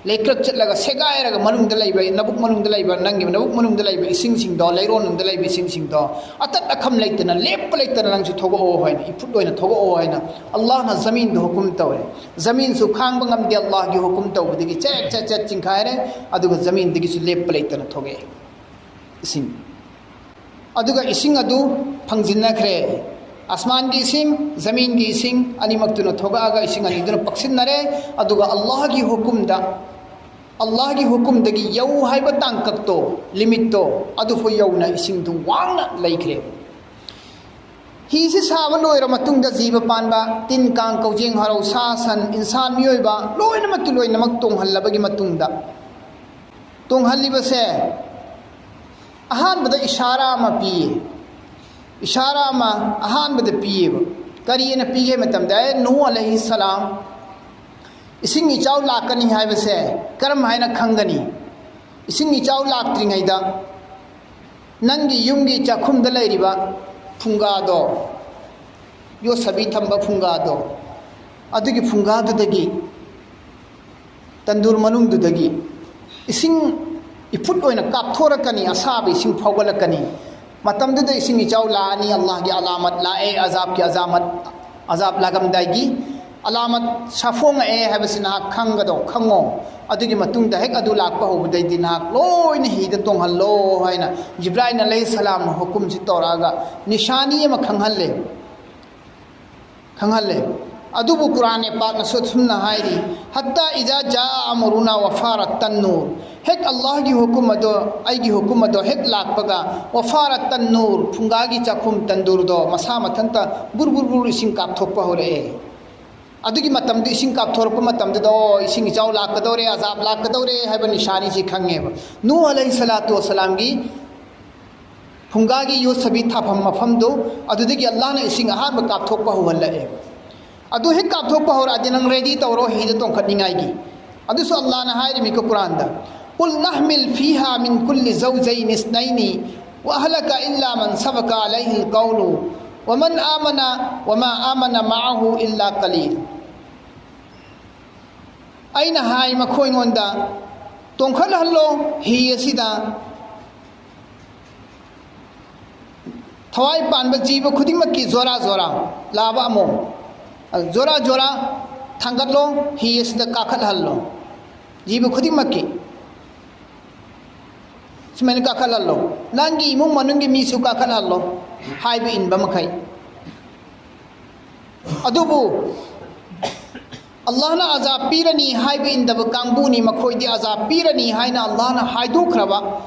ꯂꯩꯀ꯭ꯔꯛ ꯆꯠꯂꯒ ꯁꯦꯒꯥꯏꯔꯒ ꯃꯅꯨꯡꯗ ꯂꯩꯕ, ꯅꯕꯨꯛ ꯃꯅꯨꯡꯗ ꯂꯩꯕ, ꯅꯪꯒꯤ ꯅꯕꯨꯛ ꯃꯅꯨꯡꯗ ꯂꯩꯕ ꯏꯁꯤꯡꯁꯤꯡꯗꯣ, ꯂꯩꯔꯣꯟ ꯅꯨꯡꯗ ꯂꯩꯕ ꯏꯁꯤꯡꯁꯤꯡꯗꯣ, ꯑꯇꯠ ꯑꯈꯝ ꯂꯩꯇꯅ, ꯂꯦꯞꯄ ꯂꯩꯇꯅ ꯅꯪꯁꯨ ꯊꯣꯛꯂꯛꯑꯣ" ꯍꯥꯏꯅ, ꯏꯐꯨꯠ ꯑꯣꯏꯅ ꯊꯣꯛꯂꯛꯑꯣ ꯍꯥꯏꯅ ꯑꯜꯂꯥꯍꯅ ꯖꯃꯤꯟꯗ ꯍꯨꯀꯨꯝ ꯇꯧꯔꯦ꯫ ꯖꯃꯤꯟꯁꯨ ꯈꯥꯡꯕ ꯉꯝꯗꯦ, ꯑꯜꯂꯥꯍꯒꯤ ꯍꯨꯀꯨꯝ ꯇꯧꯕꯗꯒꯤ ꯆꯦꯠ ꯆꯦꯠ ꯆꯦꯠ ꯆꯤꯡꯈꯥꯏꯔꯦ, ꯑꯗꯨꯒ ꯖꯃꯤꯟꯗꯒꯤꯁꯨ ꯂꯦꯞꯄ ꯂꯩꯇꯅ ꯊꯣꯛꯂꯛꯑꯦ ꯏꯁꯤꯡ꯫ ꯑꯗꯨꯒ ꯏꯁꯤꯡ ꯑꯗꯨ ꯐꯪꯖꯤꯟꯅꯈ꯭ꯔꯦ꯫ ꯑꯥꯁꯃꯥꯟꯒꯤ ꯏꯁꯤꯡ, ꯖꯃꯤꯟꯒꯤ ꯏꯁꯤꯡ ꯑꯅꯤꯃꯛꯇꯨꯅ ꯊꯣꯛꯂꯛꯑꯒ ꯏꯁꯤꯡ ꯑꯅꯤꯗꯨꯅ ꯄꯛꯁꯤꯟꯅꯔꯦ꯫ ꯑꯗꯨꯒ ꯑꯜꯂꯥꯍꯒꯤ ꯍꯨꯀꯨꯝꯗ, ꯑꯜꯂꯥꯍꯒꯤ ꯍꯨꯀꯨꯝꯗꯒꯤ ꯌꯧ ꯍꯥꯏꯕ ꯇꯥꯡꯀꯛꯇꯣ, limit ꯇꯣ, ꯑꯗꯨꯐꯥꯎ ꯌꯧꯅ ꯏꯁꯤꯡꯗꯨ ꯋꯥꯡꯅ ꯂꯩꯈ꯭ꯔꯦ꯫ ꯍꯤꯁꯤ ꯁꯥꯕ ꯂꯣꯏꯔ ꯃꯇꯨꯡꯗ ꯖꯤꯕ ꯄꯥꯟꯕ, ꯇꯤꯟ ꯀꯥꯡ, ꯀꯧꯖꯦꯡ ꯍꯔꯥꯎ, ꯁꯥ ꯁꯟ, ꯏꯟꯁꯥꯟ, ꯃꯤꯑꯣꯏꯕ ꯂꯣꯏꯅꯃꯛꯀꯤ ꯂꯣꯏꯅꯃꯛ ꯇꯣꯡꯍꯜꯂꯕꯒꯤ ꯃꯇꯨꯡꯗ, ꯇꯣꯡꯍꯜꯂꯤꯕꯁꯦ ꯑꯍꯥꯟꯕꯗ ꯏꯁꯥꯔꯥ ꯑꯃ ꯄꯤꯌꯦ꯫ ꯏꯁꯥꯔꯥ ꯑꯃ ꯑꯍꯥꯟꯕꯗ ꯄꯤꯌꯦꯕ꯫ ꯀꯔꯤ ꯍꯥꯏꯅ ꯄꯤꯒꯦ ꯃꯇꯝꯗ, ꯑꯦ ꯅꯨꯍ ꯑꯂꯩꯍꯤ ꯁꯂꯥꯝ, ꯏꯁꯤꯡ ꯏꯆꯥꯎ ꯂꯥꯛꯀꯅꯤ ꯍꯥꯏꯕꯁꯦ ꯀꯔꯝ ꯍꯥꯏꯅ ꯈꯪꯒꯅꯤ? ꯏꯁꯤꯡ ꯏꯆꯥꯎ ꯂꯥꯛꯇ꯭ꯔꯤꯉꯩꯗ ꯅꯪꯒꯤ ꯌꯨꯝꯒꯤ ꯆꯥꯛꯈꯨꯝꯗ ꯂꯩꯔꯤꯕ ꯐꯨꯡꯒꯥꯗꯣ, ꯌꯣꯠꯁꯕꯤ ꯊꯝꯕ ꯐꯨꯡꯒꯥꯗꯣ, ꯑꯗꯨꯒꯤ ꯐꯨꯡꯒꯥꯗꯨꯗꯒꯤ, ꯇꯟꯗꯨꯔ ꯃꯅꯨꯡꯗꯨꯗꯒꯤ ꯏꯁꯤꯡ ꯏꯐꯨꯠ ꯑꯣꯏꯅ ꯀꯥꯞꯊꯣꯔꯛꯀꯅꯤ, ꯑꯁꯥꯕ ꯏꯁꯤꯡ ꯐꯥꯎꯒꯠꯂꯛꯀꯅꯤ꯫ ꯃꯇꯝꯗꯨꯗ ꯏꯁꯤꯡ ꯏꯆꯥꯎ ꯂꯥꯛꯑꯅꯤ, ꯑꯜꯂꯥꯍꯒꯤ ꯑꯂꯥꯃꯠ ꯂꯥꯛꯑꯦ, ꯑꯖꯥꯕꯀꯤ ꯑꯖꯥꯃꯠ, ꯑꯖꯥꯕ ꯂꯥꯛꯑꯝꯗꯥꯏꯒꯤ ꯑꯂꯥꯃꯠ ꯁꯥꯐꯣꯡꯉꯛꯑꯦ ꯍꯥꯏꯕꯁꯤ ꯅꯍꯥꯛ ꯈꯪꯒꯗꯧ, ꯈꯪꯉꯣ꯫ ꯑꯗꯨꯒꯤ ꯃꯇꯨꯡꯗ ꯍꯦꯛ ꯑꯗꯨ ꯂꯥꯛꯄ ꯍꯧꯕꯗꯩꯗꯤ ꯅꯍꯥꯛ ꯂꯣꯏꯅ ꯍꯤꯗ ꯇꯣꯡꯍꯜꯂꯣ ꯍꯥꯏꯅ ꯖꯤꯕ꯭ꯔꯥꯏꯜ ꯑꯂꯩꯍꯤ ꯁꯂꯥꯝꯅ ꯍꯨꯀꯨꯝꯁꯤ ꯇꯧꯔꯛꯑꯒ ꯅꯤꯁꯥꯅꯤ ꯑꯃ ꯈꯪꯍꯜꯂꯦ, ꯈꯪꯍꯜꯂꯦ꯫ ꯑꯗꯨꯕꯨ ꯀꯨꯔꯥꯟ ꯄꯥꯛꯅꯁꯨ ꯑꯁꯨꯝꯅ ꯍꯥꯏꯔꯤ, "ꯍꯠꯇꯥ ꯏꯖꯥ ꯖꯥ ꯑꯃꯔꯨꯅꯥ ꯋꯐꯥꯔꯠ ꯇꯟꯅꯨꯔ", ꯍꯦꯛ ꯑꯜꯂꯥꯍꯒꯤ ꯍꯨꯀꯨꯝ ꯑꯗꯣ, ꯑꯩꯒꯤ ꯍꯨꯀꯨꯝ ꯑꯗꯣ ꯍꯦꯛ ꯂꯥꯛꯄꯒ, ꯋꯐꯥꯔꯠ ꯇꯟꯅꯨꯔ, ꯐꯨꯡꯒꯥꯒꯤ ꯆꯥꯛꯈꯨꯝ ꯇꯟꯗꯨꯔꯗꯣ ꯃꯁꯥ ꯃꯊꯟꯇ ꯕꯨꯔ ꯕꯨꯔ ꯕꯨꯔ ꯏꯁꯤꯡ ꯀꯥꯞꯊꯣꯛꯄ ꯍꯧꯔꯛꯑꯦ꯫ ꯑꯗꯨꯒꯤ ꯃꯇꯝꯗꯨ, ꯏꯁꯤꯡ ꯀꯥꯞꯊꯣꯔꯛꯄ ꯃꯇꯝꯗꯨꯗ, "ꯑꯣ, ꯏꯁꯤꯡ ꯏꯆꯥꯎ ꯂꯥꯛꯀꯗꯧꯔꯦ, ꯑꯖꯥꯕ ꯂꯥꯛꯀꯗꯧꯔꯦ" ꯍꯥꯏꯕ ꯅꯤꯁꯥꯅꯤꯁꯤ ꯈꯪꯉꯦꯕ꯫ ꯅꯨꯍ ꯑꯂꯩꯍꯤ ꯁꯂꯥꯇꯨ ꯋꯁꯂꯥꯝꯒꯤ ꯐꯨꯡꯒꯥꯒꯤ ꯌꯣꯠꯁꯕꯤ ꯊꯥꯐꯝ ꯃꯐꯝꯗꯨ, ꯑꯗꯨꯗꯒꯤ ꯑꯜꯂꯥꯍꯅ ꯏꯁꯤꯡ ꯑꯍꯥꯟꯕ ꯀꯥꯞꯊꯣꯛꯄ ꯍꯧꯍꯜꯂꯛꯑꯦ꯫ ꯑꯗꯨ ꯍꯦꯛ ꯀꯥꯞꯊꯣꯛꯄ ꯍꯧꯔꯛꯑꯗꯤ ꯅꯪ ꯔꯦꯗꯤ ꯇꯧꯔꯣ ꯍꯤꯗ ꯇꯣꯡꯈꯠꯅꯤꯡꯉꯥꯏꯒꯤ꯫ ꯑꯗꯨꯁꯨ ꯑꯜꯂꯥꯍꯅ ꯍꯥꯏꯔꯤꯃꯤꯀꯣ ꯀꯨꯔꯥꯟꯗ, "ꯀꯨꯜ ꯅꯍꯃꯤꯜ ꯐꯤꯍꯥ ꯃꯤꯟ ꯀꯨꯜꯂꯤ ꯖꯧꯖꯩꯅꯤ ꯏꯁꯅꯩꯅꯤ ꯋ ꯑꯍꯂꯀ ꯏꯜꯂꯥ ꯃꯟ ꯁꯕꯀ ꯑꯂꯩꯍꯤꯜ ꯀꯧꯂꯨ ꯋ ꯃꯟ ꯑꯥꯃꯅ ꯋ ꯃꯥ ꯑꯥꯃꯅ ꯃꯥꯑꯍꯨ ꯏꯜꯂꯥ ꯀꯂꯤꯜ"꯫ ꯑꯩꯅ ꯍꯥꯏ ꯃꯈꯣꯏꯉꯣꯟꯗ, "ꯇꯣꯡꯈꯠꯍꯜꯂꯣ ꯍꯤ ꯑꯁꯤꯗ ꯊꯋꯥꯏ ꯄꯥꯟꯕ ꯖꯤꯕ ꯈꯨꯗꯤꯡꯃꯛꯀꯤ ꯖꯣꯔꯥ ꯖꯣꯔꯥ ꯂꯥꯕ ꯑꯃꯣꯝ, ꯖꯣꯔꯥ ꯖꯣꯔꯥ ꯊꯥꯡꯒꯠꯂꯣ, ꯍꯤ ꯑꯁꯤꯗ ꯀꯥꯈꯠꯍꯜꯂꯣ, ꯖꯤꯕ ꯈꯨꯗꯤꯡꯃꯛꯀꯤ ꯁꯨꯃꯥꯏꯅ ꯀꯥꯈꯠꯍꯜꯂꯣ, ꯅꯪꯒꯤ ꯏꯃꯨꯡ ꯃꯅꯨꯡꯒꯤ ꯃꯤꯁꯨ ꯀꯥꯈꯠꯍꯜꯂꯣ, ꯍꯥꯏꯕ ꯏꯟꯕ ꯃꯈꯩ"꯫ ꯑꯗꯨꯕꯨ ꯑꯜꯂꯥꯍꯅ ꯑꯖꯥꯕ ꯄꯤꯔꯅꯤ ꯍꯥꯏꯕ ꯏꯟꯗꯕ ꯀꯥꯡꯕꯨꯅꯤ, ꯃꯈꯣꯏꯗꯤ ꯑꯖꯥꯕ ꯄꯤꯔꯅꯤ ꯍꯥꯏꯅ ꯑꯜꯂꯥꯍꯅ ꯍꯥꯏꯗꯣꯛꯈ꯭ꯔꯕ,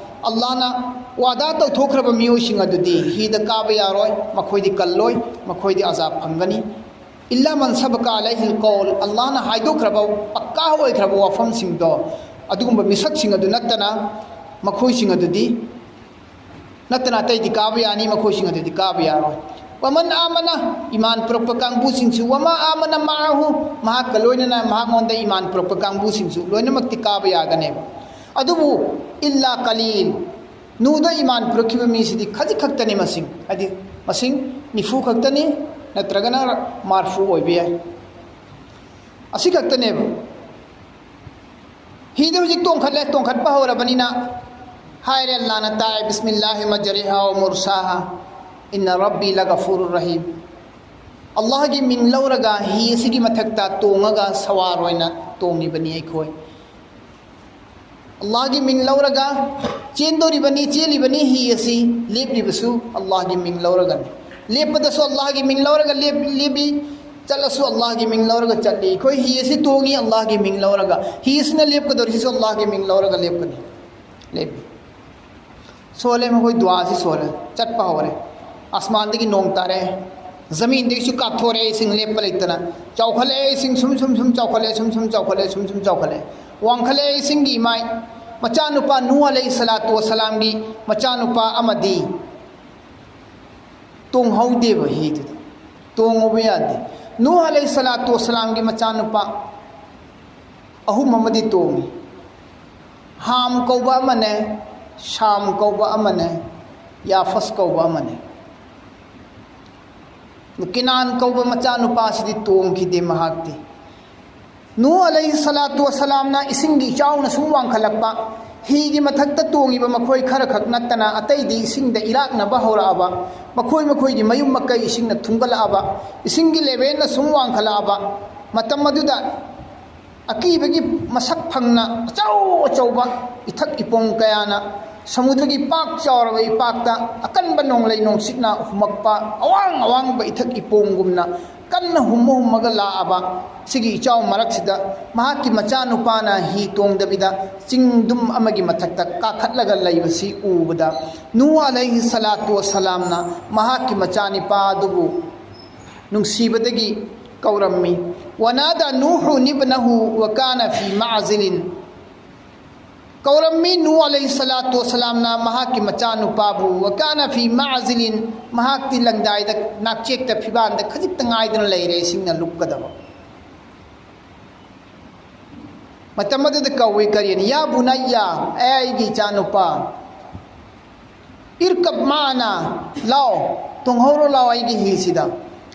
ꯑꯜꯂꯥꯍꯅ ꯋꯥꯗꯥ ꯇꯧꯊꯣꯛꯈ꯭ꯔꯕ ꯃꯤꯑꯣꯏꯁꯤꯡ ꯑꯗꯨꯗꯤ ꯍꯤꯗ ꯀꯥꯕ ꯌꯥꯔꯣꯏ, ꯃꯈꯣꯏꯗꯤ ꯀꯜꯂꯣꯏ, ꯃꯈꯣꯏꯗꯤ ꯑꯖꯥꯕ ꯐꯪꯒꯅꯤ꯫ ꯏꯜꯂꯥ ꯃꯟ ꯁꯕꯀ ꯑꯂꯩꯍꯤꯜ ꯀꯧꯜ, ꯑꯜꯂꯥꯍꯅ ꯍꯥꯏꯗꯣꯛꯈ꯭ꯔꯕ, ꯄꯛꯀꯥ ꯑꯣꯏꯈ꯭ꯔꯕ ꯋꯥꯐꯝꯁꯤꯡꯗꯣ, ꯑꯗꯨꯒꯨꯝꯕ ꯃꯤꯁꯛꯁꯤꯡ ꯑꯗꯨ ꯅꯠꯇꯅ, ꯃꯈꯣꯏꯁꯤꯡ ꯑꯗꯨꯗꯤ ꯅꯠꯇꯅ ꯑꯇꯩꯗꯤ ꯀꯥꯕ ꯌꯥꯅꯤ, ꯃꯈꯣꯏꯁꯤꯡ ꯑꯗꯨꯗꯤ ꯀꯥꯕ ꯌꯥꯔꯣꯏ꯫ ꯋꯥꯃꯟ ꯑꯥꯃꯅ, ꯏꯃꯥꯟ ꯄꯨꯔꯛꯄ ꯀꯥꯡꯕꯨꯁꯤꯡꯁꯨ, ꯋꯥꯃꯥ ꯑꯥꯃꯅ ꯃꯥꯍꯨ, ꯃꯍꯥꯛꯀ ꯂꯣꯏꯅꯅ ꯃꯍꯥꯛꯉꯣꯟꯗ ꯏꯃꯥꯟ ꯄꯨꯔꯛꯄ ꯀꯥꯡꯕꯨꯁꯤꯡꯁꯨ ꯂꯣꯏꯅꯃꯛꯇꯤ ꯀꯥꯕ ꯌꯥꯒꯅꯦꯕ꯫ ꯑꯗꯨꯕꯨ ꯏꯜꯂꯥ ꯀꯂꯤꯜ, ꯅꯨꯗ ꯏꯃꯥꯟ ꯄꯨꯔꯛꯈꯤꯕ ꯃꯤꯁꯤꯗꯤ ꯈꯖꯤꯛ ꯈꯛꯇꯅꯤ ꯃꯁꯤꯡ, ꯍꯥꯏꯗꯤ ꯃꯁꯤꯡ ꯅꯤꯐꯨ ꯈꯛꯇꯅꯤ, ꯅꯠꯇ꯭ꯔꯒꯅ ꯃꯥꯔꯐꯨ ꯑꯣꯏꯕ ꯌꯥꯏ꯫ ꯑꯁꯤ ꯈꯛꯇꯅꯦꯕ꯫ ꯍꯤꯗ ꯍꯧꯖꯤꯛ ꯇꯣꯡꯈꯠꯂꯦ, ꯇꯣꯡꯈꯠꯄ ꯍꯧꯔꯕꯅꯤꯅ ꯍꯥꯏꯔꯦ ꯑꯜꯂꯥꯅ ꯇꯥꯏ, "ꯕꯤꯁꯃꯤꯜꯂꯥꯍꯤ ꯃꯖꯔꯤꯍꯥ ꯋꯥ ꯃꯨꯔꯁꯥꯍꯥ, ꯏꯟꯅ ꯔꯕꯤ ꯂꯒꯐꯨꯔꯨ ꯔꯍꯤꯝ"꯫ ꯑꯜꯂꯥꯍꯒꯤ ꯃꯤꯡ ꯂꯧꯔꯒ ꯍꯤ ꯑꯁꯤꯒꯤ ꯃꯊꯛꯇ ꯇꯣꯡꯉꯒ ꯁꯋꯥꯔ ꯑꯣꯏꯅ ꯇꯣꯡꯉꯤꯕꯅꯤ ꯑꯩꯈꯣꯏ꯫ ꯑꯜꯂꯥꯍꯒꯤ ꯃꯤꯡ ꯂꯧꯔꯒ ꯆꯦꯟꯗꯣꯔꯤꯕꯅꯤ, ꯆꯦꯜꯂꯤꯕꯅꯤ꯫ ꯍꯤ ꯑꯁꯤ ꯂꯦꯞꯂꯤꯕꯁꯨ ꯑꯜꯂꯥꯍꯒꯤ ꯃꯤꯡ ꯂꯧꯔꯒꯅꯤ꯫ ꯂꯦꯞꯄꯗꯁꯨ ꯑꯜꯂꯥꯍꯒꯤ ꯃꯤꯡ ꯂꯧꯔꯒ ꯂꯦꯞ-, ꯂꯦꯞꯄꯤ, ꯆꯠꯂꯁꯨ ꯑꯜꯂꯥꯍꯒꯤ ꯃꯤꯡ ꯂꯧꯔꯒ ꯆꯠꯂꯤ꯫ ꯑꯩꯈꯣꯏ ꯍꯤ ꯑꯁꯤ ꯇꯣꯡꯉꯤ ꯑꯜꯂꯥꯍꯒꯤ ꯃꯤꯡ ꯂꯧꯔꯒ, ꯍꯤ ꯑꯁꯤꯅ ꯂꯦꯞꯀꯗꯧꯔꯤꯁꯤꯁꯨ ꯑꯜꯂꯥꯍꯒꯤ ꯃꯤꯡ ꯂꯧꯔꯒ ꯂꯦꯞꯀꯅꯤ꯫ ꯂꯦꯞꯄꯤ꯫ ꯁꯣꯜꯂꯦ, ꯃꯈꯣꯏ ꯗꯨꯋꯥꯁꯤ ꯁꯣꯜꯂꯦ, ꯆꯠꯄ ꯍꯧꯔꯦ꯫ ꯑꯁꯃꯥꯟꯗꯒꯤ ꯅꯣꯡ ꯇꯥꯔꯦ, ꯖꯃꯤꯟꯗꯒꯤꯁꯨ ꯀꯥꯞꯊꯣꯔꯛꯑꯦ, ꯏꯁꯤꯡ ꯂꯦꯞꯄ ꯂꯩꯇꯅ꯫ ꯆꯥꯎꯈꯠꯂꯛꯑꯦ, ꯏꯁꯤꯡ ꯁꯨꯝ ꯁꯨꯝ ꯁꯨꯝ ꯆꯥꯎꯈꯠꯂꯛꯑꯦ, ꯁꯨꯝ ꯁꯨꯝ ꯆꯥꯎꯈꯠꯂꯛꯑꯦ, ꯁꯨꯝ ꯁꯨꯝ ꯆꯥꯎꯈꯠꯂꯛꯑꯦ꯫ ꯋꯥꯡꯈꯠꯂꯛꯑꯦ ꯏꯁꯤꯡꯒꯤ ꯏꯃꯥꯏ꯫ ꯃꯆꯥꯅꯨꯄꯥ ꯅꯨꯍ ꯑꯂꯩꯍꯤ ꯁꯂꯥꯇꯨ ꯋꯁꯂꯥꯝꯒꯤ ꯃꯆꯥꯅꯨꯄꯥ ꯑꯃꯗꯤ ꯇꯣꯡꯍꯧꯗꯦꯕ ꯍꯤꯗꯨꯗ꯫ ꯇꯣꯡꯉꯨꯕ ꯌꯥꯗꯦ꯫ ꯅꯨꯍ ꯑꯂꯩꯍꯤ ꯁꯂꯥꯇꯨ ꯋꯁꯂꯥꯝꯒꯤ ꯃꯆꯥꯅꯨꯄꯥ ꯑꯍꯨꯝ ꯑꯃꯗꯤ ꯇꯣꯡꯉꯤ꯫ ꯍꯥꯝ ꯀꯧꯕ ꯑꯃꯅꯦ, ꯁꯥꯝ ꯀꯧꯕ ꯑꯃꯅꯦ, ꯌꯥꯐꯁ ꯀꯧꯕ ꯑꯃꯅꯦ꯫ ꯀꯤꯅꯥꯟ ꯀꯧꯕ ꯃꯆꯥꯅꯨꯄꯥꯁꯤꯗꯤ ꯇꯣꯡꯈꯤꯗꯦ ꯃꯍꯥꯛꯇꯤ꯫ ꯅꯨꯍ ꯑꯂꯩꯍꯤ ꯁꯂꯥꯇꯨ ꯋꯁꯂꯥꯝꯅ ꯏꯁꯤꯡꯒꯤ ꯏꯆꯥꯎꯅ ꯁꯨꯝ ꯋꯥꯡꯈꯠꯂꯛꯄ, ꯍꯤꯒꯤ ꯃꯊꯛꯇ ꯇꯣꯡꯉꯤꯕ ꯃꯈꯣꯏ ꯈꯔꯈꯛ ꯅꯠꯇꯅ ꯑꯇꯩꯗꯤ ꯏꯁꯤꯡꯗ ꯏꯔꯥꯛꯅꯕ ꯍꯧꯔꯛꯑꯕ, ꯃꯈꯣꯏ ꯃꯈꯣꯏꯒꯤ ꯃꯌꯨꯝ ꯃꯀꯩ ꯏꯁꯤꯡꯅ ꯊꯨꯝꯒꯠꯂꯛꯑꯕ, ꯏꯁꯤꯡꯒꯤ ꯂꯦꯚꯦꯜꯅ ꯁꯨꯝ ꯋꯥꯡꯈꯠꯂꯛꯑꯕ꯫ ꯃꯇꯝ ꯑꯗꯨꯗ ꯑꯀꯤꯕꯒꯤ ꯃꯁꯛ ꯐꯪꯅ ꯑꯆꯧ ꯑꯆꯧꯕ ꯏꯊꯛ ꯏꯄꯣꯡ ꯀꯌꯥꯅ ꯁꯃꯨꯗ꯭ꯔꯒꯤ ꯄꯥꯛ ꯆꯥꯎꯔꯕ ꯏꯄꯥꯛꯇ ꯑꯀꯟꯕ ꯅꯣꯡꯂꯩ ꯅꯣꯡꯁꯤꯠꯅ ꯍꯨꯝꯃꯛꯄ, ꯑꯋꯥꯡ ꯑꯋꯥꯡꯕ ꯏꯊꯛ ꯏꯄꯣꯡꯒꯨꯝꯅ ꯀꯟꯅ ꯍꯨꯝꯃ ꯍꯨꯝꯃꯒ ꯂꯥꯛꯑꯕ ꯁꯤꯒꯤ ꯏꯆꯥꯎ ꯃꯔꯛꯁꯤꯗ ꯃꯍꯥꯛꯀꯤ ꯃꯆꯥꯅꯨꯄꯥꯅ ꯍꯤ ꯇꯣꯡꯗꯕꯤꯗ ꯆꯤꯡꯗꯨꯝ ꯑꯃꯒꯤ ꯃꯊꯛꯇ ꯀꯥꯈꯠꯂꯒ ꯂꯩꯕꯁꯤ ꯎꯕꯗ ꯅꯨꯍ ꯑꯂꯩꯍꯤ ꯁꯂꯥꯇꯨ ꯋꯁꯂꯥꯝꯅ ꯃꯍꯥꯛꯀꯤ ꯃꯆꯥꯅꯤꯄꯥ ꯑꯗꯨꯕꯨ ꯅꯨꯡꯁꯤꯕꯗꯒꯤ ꯀꯧꯔꯝꯃꯤ꯫ ونادى نوح ابنه وكان في معزل. ꯀꯧꯔꯝꯃꯤ ꯅꯨꯍ ꯑꯂꯩꯍꯤ ꯁꯂꯥꯇꯨ ꯋꯁꯂꯥꯝꯅ ꯃꯍꯥꯛꯀꯤ ꯃꯆꯥꯅꯨꯄꯥꯕꯨ, "ꯋꯀꯥꯅ ꯐꯤ ꯃꯥꯖꯤꯂꯤꯟ", ꯃꯍꯥꯛꯇꯤ ꯂꯪꯗꯥꯏꯗ, ꯅꯥꯛꯆꯦꯛꯇ, ꯐꯤꯕꯥꯟꯗ ꯈꯖꯤꯛꯇ ꯉꯥꯏꯗꯅ ꯂꯩꯔꯦ, ꯏꯁꯤꯡꯅ ꯂꯨꯞꯀꯗꯕ꯫ ꯃꯇꯝ ꯑꯗꯨꯗ ꯀꯧꯏ ꯀꯔꯤꯅ, "ꯌꯥ ꯕꯨꯅꯩꯌꯥ", ꯑꯦ ꯑꯩꯒꯤ ꯏꯆꯥꯅꯨꯄꯥ, "ꯏꯔꯀꯕ ꯃꯥꯅꯥ", ꯂꯥꯎ, ꯇꯣꯡꯍꯧꯔꯣ ꯂꯥꯎ ꯑꯩꯒꯤ ꯍꯤꯁꯤꯗ,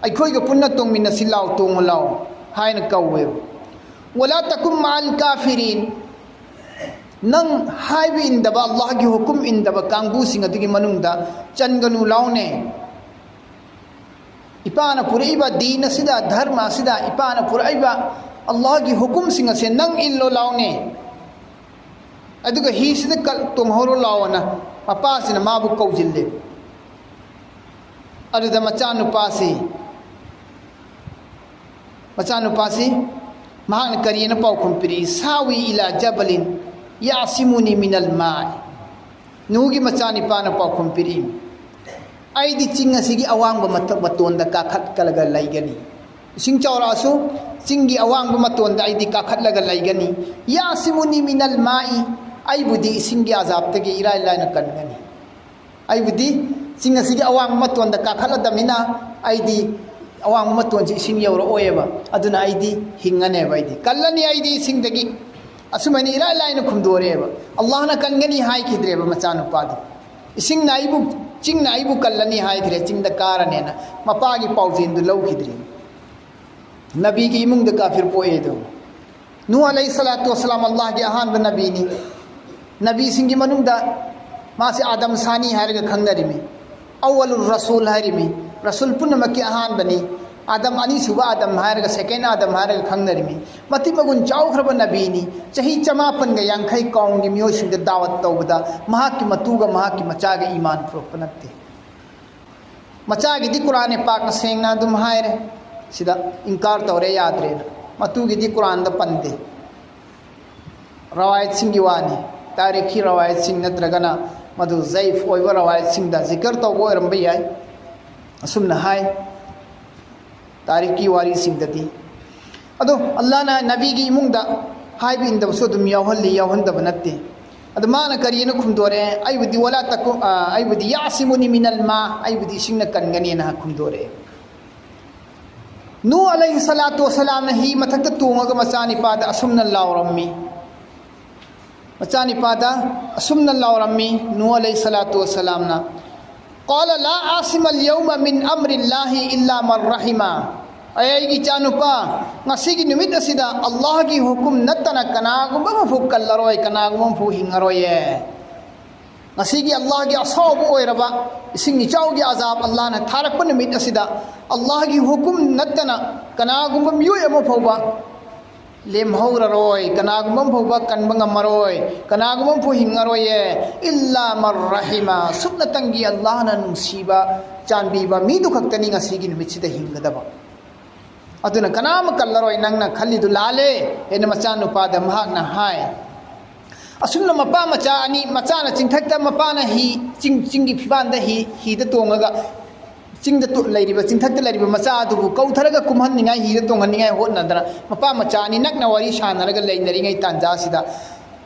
ꯑꯩꯈꯣꯏꯒ ꯄꯨꯟꯅ ꯇꯣꯡꯃꯤꯟꯅꯁꯤ ꯂꯥꯎ, ꯇꯣꯡꯉꯨ ꯂꯥꯎ ꯍꯥꯏꯅ ꯀꯧꯋꯦꯕ꯫ "ꯋꯂꯥ ꯇꯀꯨꯝ ꯃꯥꯜ ꯀꯥꯐꯤꯔꯤꯟ", ꯅꯪ ꯍꯥꯏꯕ ꯏꯟꯗꯕ, ꯑꯜꯂꯥꯍꯒꯤ ꯍꯨꯀꯨꯝ ꯏꯟꯗꯕ ꯀꯥꯡꯕꯨꯁꯤꯡ ꯑꯗꯨꯒꯤ ꯃꯅꯨꯡꯗ ꯆꯟꯒꯅꯨ ꯂꯥꯎꯅꯦ꯫ ꯏꯄꯥꯅ ꯄꯨꯔꯛꯏꯕ ꯗꯤꯟ ꯑꯁꯤꯗ, ꯙꯔꯃ ꯑꯁꯤꯗ ꯏꯄꯥꯅ ꯄꯨꯔꯛꯏꯕ ꯑꯜꯂꯥꯍꯒꯤ ꯍꯨꯀꯨꯝꯁꯤꯡ ꯑꯁꯦ ꯅꯪ ꯏꯜꯂꯣ ꯂꯥꯎꯅꯦ꯫ ꯑꯗꯨꯒ ꯍꯤꯁꯤꯗ ꯀ-, ꯇꯣꯡꯍꯧꯔꯣ ꯂꯥꯎꯑꯣꯅ ꯃꯄꯥꯁꯤꯅ ꯃꯥꯕꯨ ꯀꯧꯁꯤꯜꯂꯦ꯫ ꯑꯗꯨꯗ ꯃꯆꯥꯅꯨꯄꯥꯁꯤ, ꯃꯆꯥꯅꯨꯄꯥꯁꯤ ꯃꯍꯥꯛꯅ ꯀꯔꯤꯅ ꯄꯥꯎꯈꯨꯝ ꯄꯤꯔꯛꯏ? "ꯁꯥꯋꯤ ꯏꯂꯥ ꯖꯕꯂꯤꯟ ꯌꯥꯁꯤꯃꯨꯅꯤ ꯃꯤꯅꯜ ꯃꯥꯏ"꯫ ꯅꯨꯍꯒꯤ ꯃꯆꯥꯅꯤꯄꯥꯅ ꯄꯥꯎꯈꯨꯝ ꯄꯤꯔꯛꯏ, "ꯑꯩꯗꯤ ꯆꯤꯡ ꯑꯁꯤꯒꯤ ꯑꯋꯥꯡꯕ ꯃꯊꯛ ꯃꯇꯣꯟꯗ ꯀꯥꯈꯠꯂꯒ ꯂꯩꯒꯅꯤ꯫ ꯏꯁꯤꯡ ꯆꯥꯎꯔꯛꯑꯁꯨ ꯆꯤꯡꯒꯤ ꯑꯋꯥꯡꯕ ꯃꯇꯣꯟꯗ ꯑꯩꯗꯤ ꯀꯥꯈꯠꯂꯒ ꯂꯩꯒꯅꯤ꯫ ꯌꯥꯁꯤꯃꯨꯅꯤ ꯃꯤꯅꯜ ꯃꯥꯏ, ꯑꯩꯕꯨꯗꯤ ꯏꯁꯤꯡꯒꯤ ꯑꯖꯥꯕꯇꯒꯤ ꯏꯔꯥꯏ ꯂꯥꯏꯅ ꯀꯟꯒꯅꯤ"꯫ ꯑꯩꯕꯨꯗꯤ ꯆꯤꯡ ꯑꯁꯤꯒꯤ ꯑꯋꯥꯡꯕ ꯃꯇꯣꯟꯗ ꯀꯥꯈꯠꯂꯗꯕꯅꯤꯅ ꯑꯩꯗꯤ ꯑꯋꯥꯡꯕ ꯃꯇꯣꯟꯁꯤ ꯏꯁꯤꯡ ꯌꯧꯔꯛꯑꯣꯏꯕ, ꯑꯗꯨꯅ ꯑꯩꯗꯤ ꯍꯤꯡꯉꯅꯦꯕ, ꯑꯩꯗꯤ ꯀꯜꯂꯅꯤ, ꯑꯩꯗꯤ ꯏꯁꯤꯡꯗꯒꯤ꯫ ꯑꯁꯨꯃꯥꯏꯅ ꯏꯔꯥꯏ ꯂꯥꯏꯅ ꯈꯨꯝꯗꯣꯔꯛꯑꯦꯕ꯫ ꯑꯜꯂꯥꯍꯅ ꯀꯟꯒꯅꯤ ꯍꯥꯏꯈꯤꯗ꯭ꯔꯦꯕ ꯃꯆꯥꯅꯨꯄꯥꯗꯣ꯫ ꯏꯁꯤꯡꯅ ꯑꯩꯕꯨ, ꯆꯤꯡꯅ ꯑꯩꯕꯨ ꯀꯜꯂꯅꯤ ꯍꯥꯏꯈ꯭ꯔꯦ, ꯆꯤꯡꯗ ꯀꯥꯔꯅꯦꯅ ꯃꯄꯥꯒꯤ ꯄꯥꯎꯖꯦꯜꯗꯨ ꯂꯧꯈꯤꯗ꯭ꯔꯦ꯫ ꯅꯕꯤꯒꯤ ꯏꯃꯨꯡꯗ ꯀꯥꯐꯤꯔ ꯄꯣꯛꯑꯦ ꯑꯗꯣ꯫ ꯅꯨꯍ ꯑꯂꯩꯍꯤ ꯁꯂꯥꯇꯨ ꯋꯁꯂꯥꯝ ꯑꯜꯂꯥꯍꯒꯤ ꯑꯍꯥꯟꯕ ꯅꯕꯤꯅꯤ꯫ ꯅꯕꯤꯁꯤꯡꯒꯤ ꯃꯅꯨꯡꯗ ꯃꯥꯁꯤ ꯑꯥꯗꯝ ꯁꯥꯅꯤ ꯍꯥꯏꯔꯒ ꯈꯪꯅꯔꯤꯃꯤ꯫ ꯑꯋꯂꯨꯔ ꯔꯁꯨꯜ ꯍꯥꯏꯔꯤꯃꯤ꯫ ꯔꯁꯨꯜ ꯄꯨꯝꯅꯃꯛꯀꯤ ꯑꯍꯥꯟꯕꯅꯤ꯫ ꯑꯥꯗꯝ, ꯑꯅꯤꯁꯨꯕ ꯑꯥꯗꯝ ꯍꯥꯏꯔꯒ, ꯁꯦꯀꯦꯟ ꯑꯥꯗꯝ ꯍꯥꯏꯔꯒ ꯈꯪꯅꯔꯤꯃꯤ꯫ ꯃꯇꯤꯛ ꯃꯒꯨꯟ ꯆꯥꯎꯈ꯭ꯔꯕ ꯅꯕꯤꯅꯤ꯫ ꯆꯍꯤ ꯆꯃꯥꯄꯟꯒ ꯌꯥꯡꯈꯩ ꯀꯥꯎꯟꯒꯤ ꯃꯤꯑꯣꯏꯁꯤꯡꯗ ꯗꯥꯋꯠ ꯇꯧꯕꯗ ꯃꯍꯥꯛꯀꯤ ꯃꯇꯨꯒ ꯃꯍꯥꯛꯀꯤ ꯃꯆꯥꯒ ꯏꯃꯥꯟ ꯄꯨꯔꯛꯄ ꯅꯠꯇꯦ꯫ ꯃꯆꯥꯒꯤꯗꯤ ꯀꯨꯔꯥꯟꯅꯦ ꯄꯥꯛꯅ ꯁꯦꯡꯅ ꯑꯗꯨꯝ ꯍꯥꯏꯔꯦ꯫ ꯁꯤꯗ ꯏꯟꯀꯥꯔ ꯇꯧꯔꯦ, ꯌꯥꯗ꯭ꯔꯦꯅ꯫ ꯃꯇꯨꯒꯤꯗꯤ ꯀꯨꯔꯥꯟꯗ ꯄꯟꯗꯦ꯫ ꯔꯋꯥꯌꯠꯁꯤꯡꯒꯤ ꯋꯥꯅꯤ꯫ ꯇꯥꯔꯤꯈꯤ ꯔꯋꯥꯌꯠꯁꯤꯡ ꯅꯠꯇ꯭ꯔꯒꯅ ꯃꯗꯨ ꯖꯩꯐ ꯑꯣꯏꯕ ꯔꯋꯥꯌꯠꯁꯤꯡꯗ ꯖꯤꯀꯔ ꯇꯧꯕ ꯑꯣꯏꯔꯝꯕ ꯌꯥꯏ꯫ ꯑꯁꯨꯝꯅ ꯍꯥꯏ꯫ ꯇꯥꯔꯤꯈꯀꯤ ꯋꯥꯔꯤꯁꯤꯡꯗꯗꯤ꯫ ꯑꯗꯣ ꯑꯜꯂꯥꯍꯅ ꯅꯕꯤꯒꯤ ꯏꯃꯨꯡꯗ ꯍꯥꯏꯕ ꯏꯟꯗꯕꯁꯨ ꯑꯗꯨꯝ ꯌꯥꯎꯍꯜꯂꯤ, ꯌꯥꯎꯍꯟꯗꯕ ꯅꯠꯇꯦ꯫ ꯑꯗ ꯃꯥꯅ ꯀꯔꯤꯅ ꯈꯨꯝꯗꯣꯔꯛꯑꯦ? "ꯑꯩꯕꯨꯗꯤ ꯋꯥꯂꯥ ꯇꯀꯨ-, ꯑ, ꯑꯩꯕꯨꯗꯤ ꯌꯥꯁꯤꯃꯨꯅꯤ ꯃꯤꯅꯜ ꯃꯥ, ꯑꯩꯕꯨꯗꯤ ꯏꯁꯤꯡꯅ ꯀꯟꯒꯅꯤꯅ" ꯈꯨꯝꯗꯣꯔꯛꯑꯦ꯫ ꯅꯨꯍ ꯑꯂꯩꯍꯤ ꯁꯂꯥꯇꯨ ꯋꯁꯂꯥꯝꯅ ꯍꯤ ꯃꯊꯛꯇ ꯇꯣꯡꯉꯒ ꯃꯆꯥꯅꯤꯄꯥꯗ ꯑꯁꯨꯝꯅ ꯂꯥꯎꯔꯝꯃꯤ꯫ ꯃꯆꯥꯅꯤꯄꯥꯗ ꯑꯁꯨꯝꯅ ꯂꯥꯎꯔꯝꯃꯤ ꯅꯨꯍ ꯑꯂꯩꯍꯤ ꯁꯂꯥꯇꯨ ꯋꯁꯂꯥꯝꯅ, "ꯀꯥꯂ ꯂꯥ ꯑꯥꯁꯤꯃ ꯑꯜꯌꯧꯃ ꯃꯤꯟ ꯑꯝꯔꯤꯜꯂꯥꯍꯤ ꯏꯜꯂꯥ ꯃꯟ ꯔꯍꯤꯃ"꯫ "ꯑꯩ, ꯑꯩꯒꯤ ꯏꯆꯥꯅꯨꯄꯥ, ꯉꯁꯤꯒꯤ ꯅꯨꯃꯤꯠ ꯑꯁꯤꯗ ꯑꯜꯂꯥꯍꯒꯤ ꯍꯨꯀꯨꯝ ꯅꯠꯇꯅ ꯀꯅꯥꯒꯨꯝꯕ ꯑꯃꯐꯥꯎ ꯀꯜꯂꯔꯣꯏ, ꯀꯅꯥꯒꯨꯝꯕ ꯑꯃꯐꯥꯎ ꯍꯤꯡꯉꯔꯣꯏꯌꯦ꯫ ꯉꯁꯤꯒꯤ ꯑꯜꯂꯥꯍꯒꯤ ꯑꯁꯥꯎꯕ ꯑꯣꯏꯔꯕ ꯏꯁꯤꯡ ꯏꯆꯥꯎꯒꯤ ꯑꯖꯥꯕ ꯑꯜꯂꯥꯍꯅ ꯊꯥꯔꯛꯄ ꯅꯨꯃꯤꯠ ꯑꯁꯤꯗ ꯑꯜꯂꯥꯍꯒꯤ ꯍꯨꯀꯨꯝ ꯅꯠꯇꯅ ꯀꯅꯥꯒꯨꯝꯕ ꯃꯤꯑꯣꯏ ꯑꯃ ꯐꯥꯎꯕ ꯂꯦꯝꯍꯧꯔꯔꯣꯏ, ꯀꯅꯥꯒꯨꯝꯕ ꯑꯃ ꯐꯥꯎꯕ ꯀꯟꯕ ꯉꯝꯃꯔꯣꯏ, ꯀꯅꯥꯒꯨꯝꯕ ꯑꯃ ꯐꯥꯎ ꯍꯤꯡꯉꯔꯣꯏꯌꯦ, ꯏꯜꯂꯥ ꯃꯟ ꯔꯍꯤꯃ, ꯁꯨꯞꯅꯇꯪꯒꯤ ꯑꯜꯂꯥꯍꯅ ꯅꯨꯡꯁꯤꯕ, ꯆꯥꯟꯕꯤꯕ ꯃꯤꯗꯨ ꯈꯛꯇꯅꯤ ꯉꯁꯤꯒꯤ ꯅꯨꯃꯤꯠꯁꯤꯗ ꯍꯤꯡꯒꯗꯕ꯫ ꯑꯗꯨꯅ ꯀꯅꯥ ꯑꯃ ꯀꯜꯂꯔꯣꯏ, ꯅꯪꯅ ꯈꯜꯂꯤꯗꯨ ꯂꯥꯜꯂꯦ" ꯍꯥꯏꯅ ꯃꯆꯥꯅꯨꯄꯥꯗ ꯃꯍꯥꯛꯅ ꯍꯥꯏ꯫ ꯑꯁꯨꯝꯅ ꯃꯄꯥ ꯃꯆꯥ ꯑꯅꯤ, ꯃꯆꯥꯅ ꯆꯤꯡꯊꯛꯇ, ꯃꯄꯥꯅ ꯍꯤ, ꯆꯤꯡ, ꯆꯤꯡꯒꯤ ꯐꯤꯕꯥꯟꯗ ꯍꯤ, ꯍꯤꯗ ꯇꯣꯡꯉꯒ ꯆꯤꯡꯗ ꯇꯣ-, ꯂꯩꯔꯤꯕ, ꯆꯤꯡꯊꯛꯇ ꯂꯩꯔꯤꯕ ꯃꯆꯥ ꯑꯗꯨꯕꯨ ꯀꯧꯊꯔꯒ ꯀꯨꯝꯍꯟꯅꯤꯡꯉꯥꯏ, ꯍꯤꯗ ꯇꯣꯡꯍꯟꯅꯤꯡꯉꯥꯏ ꯍꯣꯠꯅꯗꯅ ꯃꯄꯥ ꯃꯆꯥ ꯑꯅꯤ ꯅꯛꯅ ꯋꯥꯔꯤ ꯁꯥꯟꯅꯔꯒ ꯂꯩꯅꯔꯤꯉꯩ ꯇꯥꯟꯖꯥꯁꯤꯗ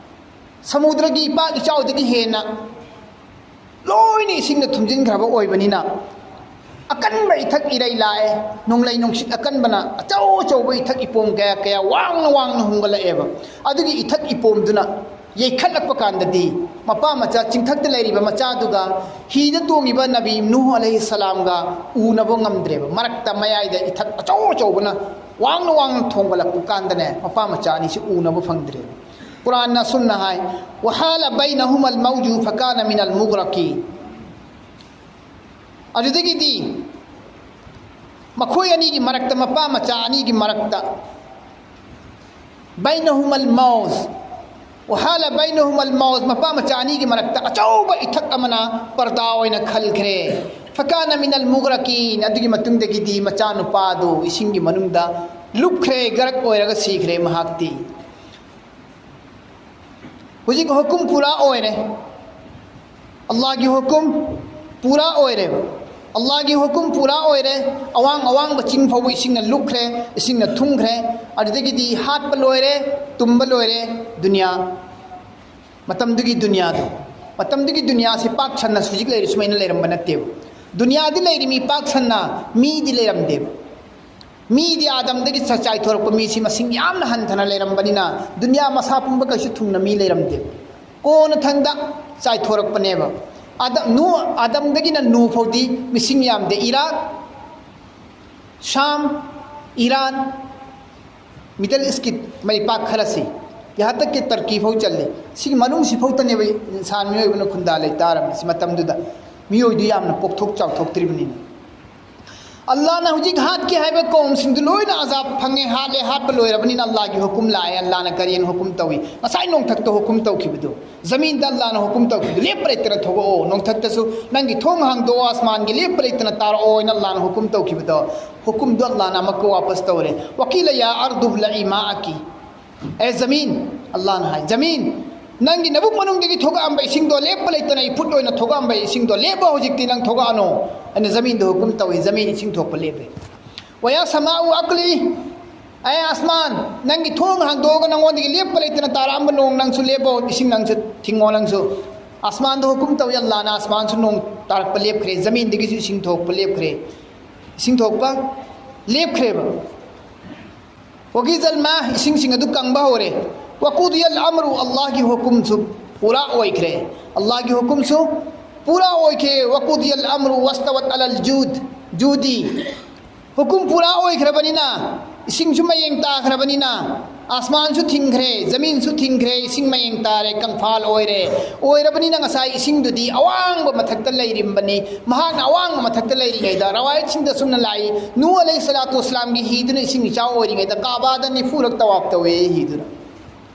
ꯁꯃꯨꯗ꯭ꯔꯒꯤ ꯏꯄꯥꯛ ꯏꯆꯥꯎꯗꯒꯤ ꯍꯦꯟꯅ ꯂꯣꯏꯅ ꯏꯁꯤꯡꯅ ꯊꯨꯝꯖꯤꯟꯈ꯭ꯔꯕ ꯑꯣꯏꯕꯅꯤꯅ ꯑꯀꯟꯕ ꯏꯊꯛ ꯏꯔꯩ ꯂꯥꯛꯑꯦ꯫ ꯅꯣꯡꯂꯩ ꯅꯨꯡꯁꯤꯠ ꯑꯀꯟꯕꯅ ꯑꯆꯧ ꯑꯆꯧꯕ ꯏꯊꯛ ꯏꯄꯣꯝ ꯀꯌꯥ ꯀꯌꯥ ꯋꯥꯡꯅ ꯋꯥꯡꯅ ꯍꯨꯝꯒꯠꯂꯛꯑꯦꯕ꯫ ꯑꯗꯨꯒꯤ ꯏꯊꯛ ꯏꯄꯣꯝꯗꯨꯅ ꯌꯩꯈꯠꯂꯛꯄ ꯀꯥꯟꯗꯗꯤ ꯃꯄꯥ ꯃꯆꯥ ꯆꯤꯡꯊꯛꯇ ꯂꯩꯔꯤꯕ ꯃꯆꯥꯗꯨꯒ ꯍꯤꯗ ꯇꯣꯡꯉꯤꯕ ꯅꯕꯤ ꯅꯨꯍ ꯑꯂꯩꯍꯤ ꯁꯂꯥꯝꯒ ꯎꯅꯕ ꯉꯝꯗ꯭ꯔꯦꯕ꯫ ꯃꯔꯛꯇ ꯃꯌꯥꯏꯗ ꯏꯊꯛ ꯑꯆꯧ ꯑꯆꯧꯕꯅ ꯋꯥꯡꯅ ꯋꯥꯡꯅ ꯊꯣꯡꯒꯠꯂꯛꯄ ꯀꯥꯟꯗꯅꯦ ꯃꯄꯥ ꯃꯆꯥ ꯑꯅꯤꯁꯤ ꯎꯅꯕ ꯐꯪꯗ꯭ꯔꯦꯕ꯫ ꯀꯨꯔꯥꯟꯅ ꯑꯁꯨꯝꯅ ꯍꯥꯏ, "ꯋꯍꯥꯂ ꯕꯩꯅꯍꯨꯃꯜ ꯃꯧꯖꯨ ꯐꯀꯥꯅ ꯃꯤꯅꯜ ꯃꯨꯒ꯭ꯔꯀꯤ"꯫ ꯑꯗꯨꯗꯒꯤꯗꯤ ꯃꯈꯣꯏ ꯑꯅꯤꯒꯤ ꯃꯔꯛꯇ, ꯃꯄꯥ ꯃꯆꯥ ꯑꯅꯤꯒꯤ ꯃꯔꯛꯇ, ꯕꯩꯅꯍꯨꯃꯜ ꯃꯧꯖ, ꯋꯍꯥꯂ ꯕꯩꯅꯍꯨꯃꯜ ꯃꯧꯖ, ꯃꯄꯥ ꯃꯆꯥ ꯑꯅꯤꯒꯤ ꯃꯔꯛꯇ ꯑꯆꯧꯕ ꯏꯊꯛ ꯑꯃꯅ ꯄꯔꯗꯥ ꯑꯣꯏꯅ ꯈꯜꯈ꯭ꯔꯦ꯫ ꯐꯀꯥꯅ ꯃꯤꯅꯜ ꯃꯨꯒ꯭ꯔꯀꯤꯟ, ꯑꯗꯨꯒꯤ ꯃꯇꯨꯡꯗꯒꯤꯗꯤ ꯃꯆꯥꯅꯨꯄꯥꯗꯨ ꯏꯁꯤꯡꯒꯤ ꯃꯅꯨꯡꯗ ꯂꯨꯞꯈ꯭ꯔꯦ, ꯒꯔꯛ ꯑꯣꯏꯔꯒ ꯁꯤꯈ꯭ꯔꯦ ꯃꯍꯥꯛꯇꯤ꯫ ꯍꯧꯖꯤꯛ ꯍꯨꯀꯨꯝ ꯄꯨꯔꯥ ꯑꯣꯏꯔꯦ꯫ ꯑꯜꯂꯥꯍꯒꯤ ꯍꯨꯀꯨꯝ ꯄꯨꯔꯥ ꯑꯣꯏꯔꯦꯕ꯫ ꯑꯜꯂꯥꯍꯒꯤ ꯍꯨꯀꯨꯝ ꯄꯨꯔꯥ ꯑꯣꯏꯔꯦ꯫ ꯑꯋꯥꯡ ꯑꯋꯥꯡꯕ ꯆꯤꯡ ꯐꯥꯎꯕ ꯏꯁꯤꯡꯅ ꯂꯨꯞꯈ꯭ꯔꯦ, ꯏꯁꯤꯡꯅ ꯊꯨꯝꯈ꯭ꯔꯦ꯫ ꯑꯗꯨꯗꯒꯤꯗꯤ ꯍꯥꯠꯄ ꯂꯣꯏꯔꯦ, ꯇꯨꯝꯕ ꯂꯣꯏꯔꯦ꯫ ꯗꯨꯅꯤꯌꯥ ꯃꯇꯝꯗꯨꯒꯤ ꯗꯨꯅꯤꯌꯥꯗꯣ, ꯃꯇꯝꯗꯨꯒꯤ ꯗꯨꯅꯤꯌꯥꯁꯤ ꯄꯥꯛ ꯁꯟꯅ ꯍꯧꯖꯤꯛ ꯂꯩꯔꯤ ꯁꯨꯃꯥꯏꯅ ꯂꯩꯔꯝꯕ ꯅꯠꯇꯦꯕ꯫ ꯗꯨꯅꯤꯌꯥꯗꯤ ꯂꯩꯔꯤ, ꯃꯤ ꯄꯥꯛ ꯁꯟꯅ ꯃꯤꯗꯤ ꯂꯩꯔꯝꯗꯦꯕ꯫ ꯃꯤꯗꯤ ꯑꯥꯗꯝꯗꯒꯤ ꯆ-, ꯆꯥꯏꯊꯣꯔꯛꯄ ꯃꯤꯁꯤ ꯃꯁꯤꯡ ꯌꯥꯝꯅ ꯍꯟꯊꯅ ꯂꯩꯔꯝꯕꯅꯤꯅ, ꯗꯨꯅꯤꯌꯥ ꯃꯁꯥ ꯄꯨꯝꯕ ꯀꯩꯁꯨ ꯊꯨꯡꯅ ꯃꯤ ꯂꯩꯔꯝꯗꯦꯕ꯫ ꯀꯣꯟꯅꯊꯪꯗ ꯆꯥꯏꯊꯣꯔꯛꯄꯅꯦꯕ꯫ ꯑꯗ-, ꯅꯨ-, ꯑꯥꯗꯝꯗꯒꯤꯅ ꯅꯨ ꯐꯥꯎꯗꯤ ꯃꯤꯁꯤꯡ ꯌꯥꯝꯗꯦ꯫ ꯏꯔꯥꯛ, ꯁꯥꯝ, ꯏꯔꯥꯟ, ꯃꯤꯗꯜ ꯏꯁꯀꯤ ꯃꯩꯄꯥꯛ ꯈꯔꯁꯤ, ꯌꯍꯥꯟ ꯇꯛ ꯀꯤ ꯇꯔꯀꯤ ꯐꯥꯎ ꯆꯜꯂꯤ꯫ ꯁꯤꯒꯤ ꯃꯅꯨꯡꯁꯤ ꯐꯥꯎꯗꯅꯦꯕ ꯏꯟꯁꯥꯟ ꯃꯤꯑꯣꯏꯕꯅ ꯈꯨꯟꯗꯥ ꯂꯩꯇꯥꯔꯝꯃꯤꯁꯤ꯫ ꯃꯇꯝꯗꯨꯗ ꯃꯤꯑꯣꯏꯗꯨ ꯌꯥꯝꯅ ꯄꯣꯛꯊꯣꯛ ꯆꯥꯎꯊꯣꯛꯇ꯭ꯔꯤꯕꯅꯤꯅ꯫ ꯑꯜꯂꯥꯍꯅ ꯍꯧꯖꯤꯛ ꯍꯥꯠꯀꯦ ꯍꯥꯏꯕ ꯀꯧꯝꯁꯤꯡꯗꯨ ꯂꯣꯏꯅ ꯑꯖꯥꯕ ꯐꯪꯉꯦ, ꯍꯥꯠꯂꯦ, ꯍꯥꯠꯄ ꯂꯣꯏꯔꯕꯅꯤꯅ ꯑꯜꯂꯥꯍꯒꯤ ꯍꯨꯀꯨꯝ ꯂꯥꯛꯑꯦ꯫ ꯑꯜꯂꯥꯍꯅ ꯀꯔꯤꯅ ꯍꯨꯀꯨꯝ ꯇꯧꯏ? ꯉꯁꯥꯏ ꯅꯣꯡꯊꯛꯇ ꯍꯨꯀꯨꯝ ꯇꯧꯈꯤꯕꯗꯨ, ꯖꯃꯤꯟꯗ ꯑꯜꯂꯥꯍꯅ ꯍꯨꯀꯨꯝ ꯇꯧꯈꯤꯕꯗꯨ, ꯂꯦꯞꯄ ꯂꯩꯇꯅ ꯊꯣꯛꯂꯛꯑꯣ, ꯅꯣꯡꯊꯛꯇꯁꯨ ꯅꯪꯒꯤ ꯊꯣꯡ ꯍꯥꯡꯗꯣꯛꯑꯣ, ꯑꯁꯃꯥꯟꯒꯤ ꯂꯦꯞꯄ ꯂꯩꯇꯅ ꯇꯥꯔꯛꯑꯣ ꯍꯥꯏꯅ ꯑꯜꯂꯥꯍꯅ ꯍꯨꯀꯨꯝ ꯇꯧꯈꯤꯕꯗꯣ, ꯍꯨꯀꯨꯝꯗꯣ ꯑꯜꯂꯥꯍꯅ ꯑꯃꯨꯛꯀ ꯋꯥꯄꯁ ꯇꯧꯔꯦ꯫ "ꯋꯀꯤꯂ ꯌꯥ ꯑꯔꯗꯨ ꯕ꯭ꯂꯏ ꯃꯥꯑꯀꯤ", ꯑꯦ ꯖꯃꯤꯟ, ꯑꯜꯂꯥꯍꯅ ꯍꯥꯏ, ꯖꯃꯤꯟ, ꯅꯪꯒꯤ ꯅꯕꯨꯛ ꯃꯅꯨꯡꯗꯒꯤ ꯊꯣꯛꯂꯛꯑꯝꯕ ꯏꯁꯤꯡꯗꯣ ꯂꯦꯞꯄ ꯂꯩꯇꯅ ꯏꯐꯨꯠ ꯑꯣꯏꯅ ꯊꯣꯛꯂꯛꯑꯝꯕ ꯏꯁꯤꯡꯗꯣ ꯂꯦꯞꯄꯣ, ꯍꯧꯖꯤꯛꯇꯤ ꯅꯪ ꯊꯣꯛꯂꯛꯑꯅꯣ꯫ ꯑꯩꯅ ꯖꯃꯤꯟꯗ ꯍꯨꯀꯨꯝ ꯇꯧꯏ, ꯖꯃꯤꯟ ꯏꯁꯤꯡ ꯊꯣꯛꯄ ꯂꯦꯞꯄꯦ꯫ "ꯋꯌꯥ ꯁꯃꯥꯎ ꯑꯀꯂꯤ", ꯑꯦ ꯑꯁꯃꯥꯟ, ꯅꯪꯒꯤ ꯊꯣꯡ ꯍꯥꯡꯗꯣꯛꯑꯒ ꯅꯪꯉꯣꯟꯗꯒꯤ ꯂꯦꯞꯄ ꯂꯩꯇꯅ ꯇꯥꯔꯛꯑꯝꯕ ꯅꯣꯡ ꯅꯪꯁꯨ ꯂꯦꯞꯄꯣ, ꯏꯁꯤꯡ ꯅꯪꯁꯨ ꯊꯤꯡꯉꯣ ꯅꯪꯁꯨ꯫ ꯑꯁꯃꯥꯟꯗ ꯍꯨꯀꯨꯝ ꯇꯧꯏ ꯑꯜꯂꯥꯍꯅ, ꯑꯁꯃꯥꯟꯁꯨ ꯅꯣꯡ ꯇꯥꯔꯛꯄ ꯂꯦꯞꯈ꯭ꯔꯦ, ꯖꯃꯤꯟꯗꯒꯤꯁꯨ ꯏꯁꯤꯡ ꯊꯣꯛꯄ ꯂꯦꯞꯈ꯭ꯔꯦ, ꯏꯁꯤꯡ ꯊꯣꯛꯄ ꯂꯦꯞꯈ꯭ꯔꯦꯕ꯫ "ꯋꯒꯤꯖꯜ ꯃꯥ", ꯏꯁꯤꯡꯁꯤꯡ ꯑꯗꯨ ꯀꯪꯕ ꯍꯧꯔꯦ꯫ "ꯋꯀꯨꯗꯤꯌꯜ ꯑꯝꯔꯨ", ꯑꯜꯂꯥꯍꯒꯤ ꯍꯨꯀꯨꯝꯁꯨ ꯄꯨꯔꯥ ꯑꯣꯏꯈ꯭ꯔꯦ, ꯑꯜꯂꯥꯍꯒꯤ ꯍꯨꯀꯨꯝꯁꯨ ꯄꯨꯔꯥ ꯑꯣꯏꯈ꯭ꯔꯦ꯫ "ꯋꯀꯨꯗꯤꯌꯜ ꯑꯝꯔꯨ ꯋꯁꯇꯋꯠ ꯑꯂꯜ ꯖꯨꯗ", ꯖꯨꯗꯤ꯫ ꯍꯨꯀꯨꯝ ꯄꯨꯔꯥ ꯑꯣꯏꯈ꯭ꯔꯕꯅꯤꯅ, ꯏꯁꯤꯡꯁꯨ ꯃꯌꯦꯡ ꯇꯥꯈ꯭ꯔꯕꯅꯤꯅ, ꯑꯁꯃꯥꯟꯁꯨ ꯊꯤꯡꯈ꯭ꯔꯦ, ꯖꯃꯤꯟꯁꯨ ꯊꯤꯡꯈ꯭ꯔꯦ, ꯏꯁꯤꯡ ꯃꯌꯦꯡ ꯇꯥꯔꯦ, ꯀꯪꯐꯥꯜ ꯑꯣꯏꯔꯦ꯫ ꯑꯣꯏꯔꯕꯅꯤꯅ ꯉꯁꯥꯏ ꯏꯁꯤꯡꯗꯨꯗꯤ ꯑꯋꯥꯡꯕ ꯃꯊꯛꯇ ꯂꯩꯔꯤꯕꯅꯤ, ꯃꯍꯥꯛꯅ ꯑꯋꯥꯡꯕ ꯃꯊꯛꯇ ꯂꯩꯔꯤꯉꯩꯗ, ꯔꯋꯥꯌꯠꯁꯤꯡꯗ ꯑꯁꯨꯝꯅ ꯂꯥꯛꯏ, ꯅꯨꯍ ꯑꯂꯩꯍꯤ ꯁꯂꯥꯇꯨ ꯋꯁꯂꯥꯝꯒꯤ ꯍꯤꯗꯨꯅ ꯏꯁꯤꯡ ꯏꯆꯥꯎ ꯑꯣꯏꯔꯤꯉꯩꯗ ꯀꯥꯕꯥꯗ ꯅꯤꯐꯨꯔꯛ ꯇꯋꯥꯞ ꯇꯧꯋꯦ ꯍꯤꯗꯨꯅ꯫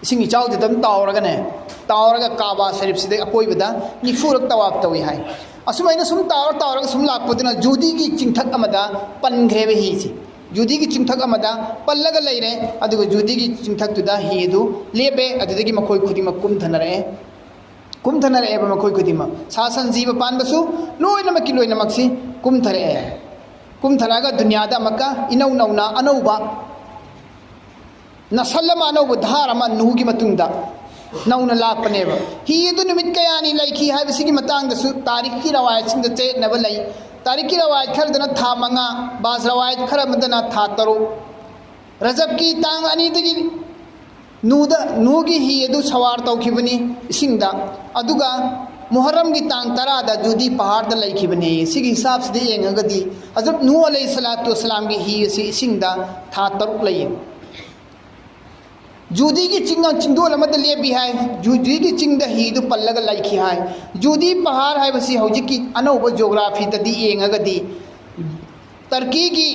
ꯏꯁꯤꯡ ꯏꯆꯥꯎꯗꯨꯗ ꯑꯗꯨꯝ ꯇꯥꯎꯔꯒꯅꯦ, ꯇꯥꯎꯔꯒ ꯀꯥꯕꯥ ꯁꯔꯤꯐꯁꯤꯗ ꯑꯀꯣꯏꯕꯗ ꯅꯤꯐꯨꯔꯛ ꯇꯋꯥꯞ ꯇꯧꯏ ꯍꯥꯏ꯫ ꯑꯁꯨꯃꯥꯏꯅ ꯁꯨꯝ ꯇꯥꯎꯔ ꯇꯥꯎꯔꯒ ꯁꯨꯝ ꯂꯥꯛꯄꯗꯨꯅ ꯖꯨꯗꯤꯒꯤ ꯆꯤꯡꯊꯛ ꯑꯃꯗ ꯄꯟꯈ꯭ꯔꯦꯕ ꯍꯤꯁꯤ꯫ ꯖꯨꯗꯤꯒꯤ ꯆꯤꯡꯊꯛ ꯑꯃꯗ ꯄꯜꯂꯒ ꯂꯩꯔꯦ꯫ ꯑꯗꯨꯒ ꯖꯨꯗꯤꯒꯤ ꯆꯤꯡꯊꯛꯇꯨꯗ ꯍꯤ ꯑꯗꯨ ꯂꯦꯞꯄꯦ꯫ ꯑꯗꯨꯗꯒꯤ ꯃꯈꯣꯏ ꯈꯨꯗꯤꯡꯃꯛ ꯀꯨꯝꯊꯅꯔꯛꯑꯦ꯫ ꯀꯨꯝꯊꯅꯔꯛꯑꯦꯕ ꯃꯈꯣꯏ ꯈꯨꯗꯤꯡꯃꯛ꯫ ꯁꯥ ꯁꯟ ꯖꯤꯕ ꯄꯥꯟꯕꯁꯨ ꯂꯣꯏꯅꯃꯛꯀꯤ ꯂꯣꯏꯅꯃꯛꯁꯤ ꯀꯨꯝꯊꯔꯛꯑꯦ꯫ ꯀꯨꯝꯊꯔꯛꯑꯒ ꯗꯨꯅꯤꯌꯥꯗ ꯑꯃꯨꯛꯀ ꯏꯅꯧ ꯅꯧꯅ ꯑꯅꯧꯕ ꯅꯁꯜ ꯑꯃ, ꯑꯅꯧꯕ ꯙꯥꯔ ꯑꯃ ꯅꯨꯍꯒꯤ ꯃꯇꯨꯡꯗ ꯅꯧꯅ ꯂꯥꯛꯄꯅꯦꯕ꯫ ꯍꯤ ꯑꯗꯨ ꯅꯨꯃꯤꯠ ꯀꯌꯥꯅꯤ ꯂꯩꯈꯤ ꯍꯥꯏꯕꯁꯤꯒꯤ ꯃꯇꯥꯡꯗꯁꯨ ꯇꯥꯔꯤꯛꯀꯤ ꯔꯋꯥꯌꯠꯁꯤꯡꯗ ꯆꯌꯦꯠꯅꯕ ꯂꯩ꯫ ꯇꯥꯔꯤꯛꯀꯤ ꯔꯋꯥꯌꯠ ꯈꯔꯗꯅ ꯊꯥ ꯃꯉꯥ, ꯕꯥꯖ ꯔꯋꯥꯌꯠ ꯈꯔ ꯑꯃꯗꯅ ꯊꯥ ꯇꯔꯨꯛ꯫ ꯔꯖꯕꯀꯤ ꯇꯥꯡ ꯑꯅꯤꯗꯒꯤ ꯅꯨꯗ, ꯅꯨꯒꯤ ꯍꯤ ꯑꯗꯨ ꯁꯋꯥꯔ ꯇꯧꯈꯤꯕꯅꯤ ꯏꯁꯤꯡꯗ, ꯑꯗꯨꯒ ꯃꯨꯍꯔꯝꯒꯤ ꯇꯥꯡ ꯇꯔꯥꯗ ꯖꯨꯗꯤ ꯄꯍꯥꯔꯗ ꯂꯩꯈꯤꯕꯅꯤ꯫ ꯁꯤꯒꯤ ꯍꯤꯁꯥꯕꯁꯤꯗ ꯌꯦꯡꯉꯒꯗꯤ ꯍꯖꯔꯠ ꯅꯨ ꯑꯂꯩꯍꯤ ꯁꯂꯥꯇꯨ ꯋꯁꯂꯥꯝꯒꯤ ꯍꯤ ꯑꯁꯤ ꯏꯁꯤꯡꯗ ꯊꯥ ꯇꯔꯨꯛ ꯂꯩꯌꯦ꯫ ꯖꯨꯗꯤꯒꯤ ꯆꯤꯡ, ꯆꯤꯡꯗꯣꯜ ꯑꯃꯗ ꯂꯦꯞꯄꯤ ꯍꯥꯏ꯫ ꯖꯨꯗꯤꯒꯤ ꯆꯤꯡꯗ ꯍꯤꯗꯨ ꯄꯜꯂꯒ ꯂꯩꯈꯤ ꯍꯥꯏ꯫ ꯖꯨꯗꯤ ꯄꯍꯥꯔ ꯍꯥꯏꯕꯁꯤ ꯍꯧꯖꯤꯛꯀꯤ ꯑꯅꯧꯕ ꯖꯣꯒ꯭ꯔꯥꯐꯤꯗꯗꯤ ꯌꯦꯡꯉꯒꯗꯤ ꯇꯔꯀꯤꯒꯤ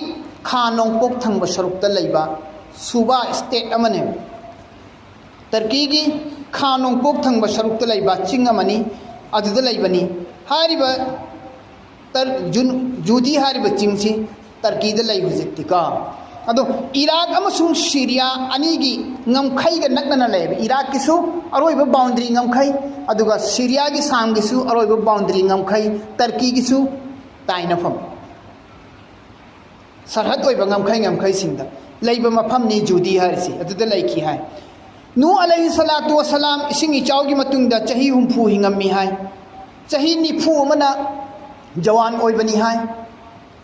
ꯈꯥ ꯅꯣꯡꯄꯣꯛ ꯊꯪꯕ ꯁꯔꯨꯛꯇ ꯂꯩꯕ ꯁꯨꯕꯥ ꯁ꯭ꯇꯦꯠ ꯑꯃꯅꯦ꯫ ꯇꯔꯀꯤꯒꯤ ꯈꯥ ꯅꯣꯡꯄꯣꯛ ꯊꯪꯕ ꯁꯔꯨꯛꯇ ꯂꯩꯕ ꯆꯤꯡ ꯑꯃꯅꯤ, ꯑꯗꯨꯗ ꯂꯩꯕꯅꯤ꯫ ꯍꯥꯏꯔꯤꯕ ꯇꯔ-, ꯖꯨꯟ-, ꯖꯨꯗꯤ ꯍꯥꯏꯔꯤꯕ ꯆꯤꯡꯁꯤ ꯇꯔꯀꯤꯗ ꯂꯩ ꯍꯧꯖꯤꯛꯇꯤꯀꯣ꯫ ꯑꯗꯣ ꯏꯔꯥꯛ ꯑꯃꯁꯨꯡ ꯁꯤꯔꯤꯌꯥ ꯑꯅꯤꯒꯤ ꯉꯝꯈꯩꯒ ꯅꯛꯅꯅ ꯂꯩꯌꯦꯕ꯫ ꯏꯔꯥꯛꯀꯤꯁꯨ ꯑꯔꯣꯏꯕ ꯕꯥꯎꯟꯗꯔꯤ ꯉꯝꯈꯩ, ꯑꯗꯨꯒ ꯁꯤꯔꯤꯌꯥꯒꯤ ꯁꯥꯝꯒꯤꯁꯨ ꯑꯔꯣꯏꯕ ꯕꯥꯎꯟꯗꯔꯤ ꯉꯝꯈꯩ, ꯇꯔꯀꯤꯒꯤꯁꯨ ꯇꯥꯏꯅꯐꯝ꯫ ꯁꯔꯍꯠ ꯑꯣꯏꯕ ꯉꯝꯈꯩ, ꯉꯝꯈꯩꯁꯤꯡꯗ ꯂꯩꯕ ꯃꯐꯝꯅꯤ ꯖꯨꯗꯤ ꯍꯥꯏꯔꯤꯁꯤ꯫ ꯑꯗꯨꯗ ꯂꯩꯈꯤ ꯍꯥꯏ꯫ ꯅꯨ ꯑꯂꯩꯍꯤ ꯁꯂꯥꯇꯨ ꯋꯁꯂꯥꯝ ꯏꯁꯤꯡ ꯏꯆꯥꯎꯒꯤ ꯃꯇꯨꯡꯗ ꯆꯍꯤ ꯍꯨꯝꯐꯨ ꯍꯤꯡꯉꯝꯃꯤ ꯍꯥꯏ꯫ ꯆꯍꯤ ꯅꯤꯐꯨ ꯑꯃꯅ ꯖꯋꯥꯟ ꯑꯣꯏꯕꯅꯤ ꯍꯥꯏ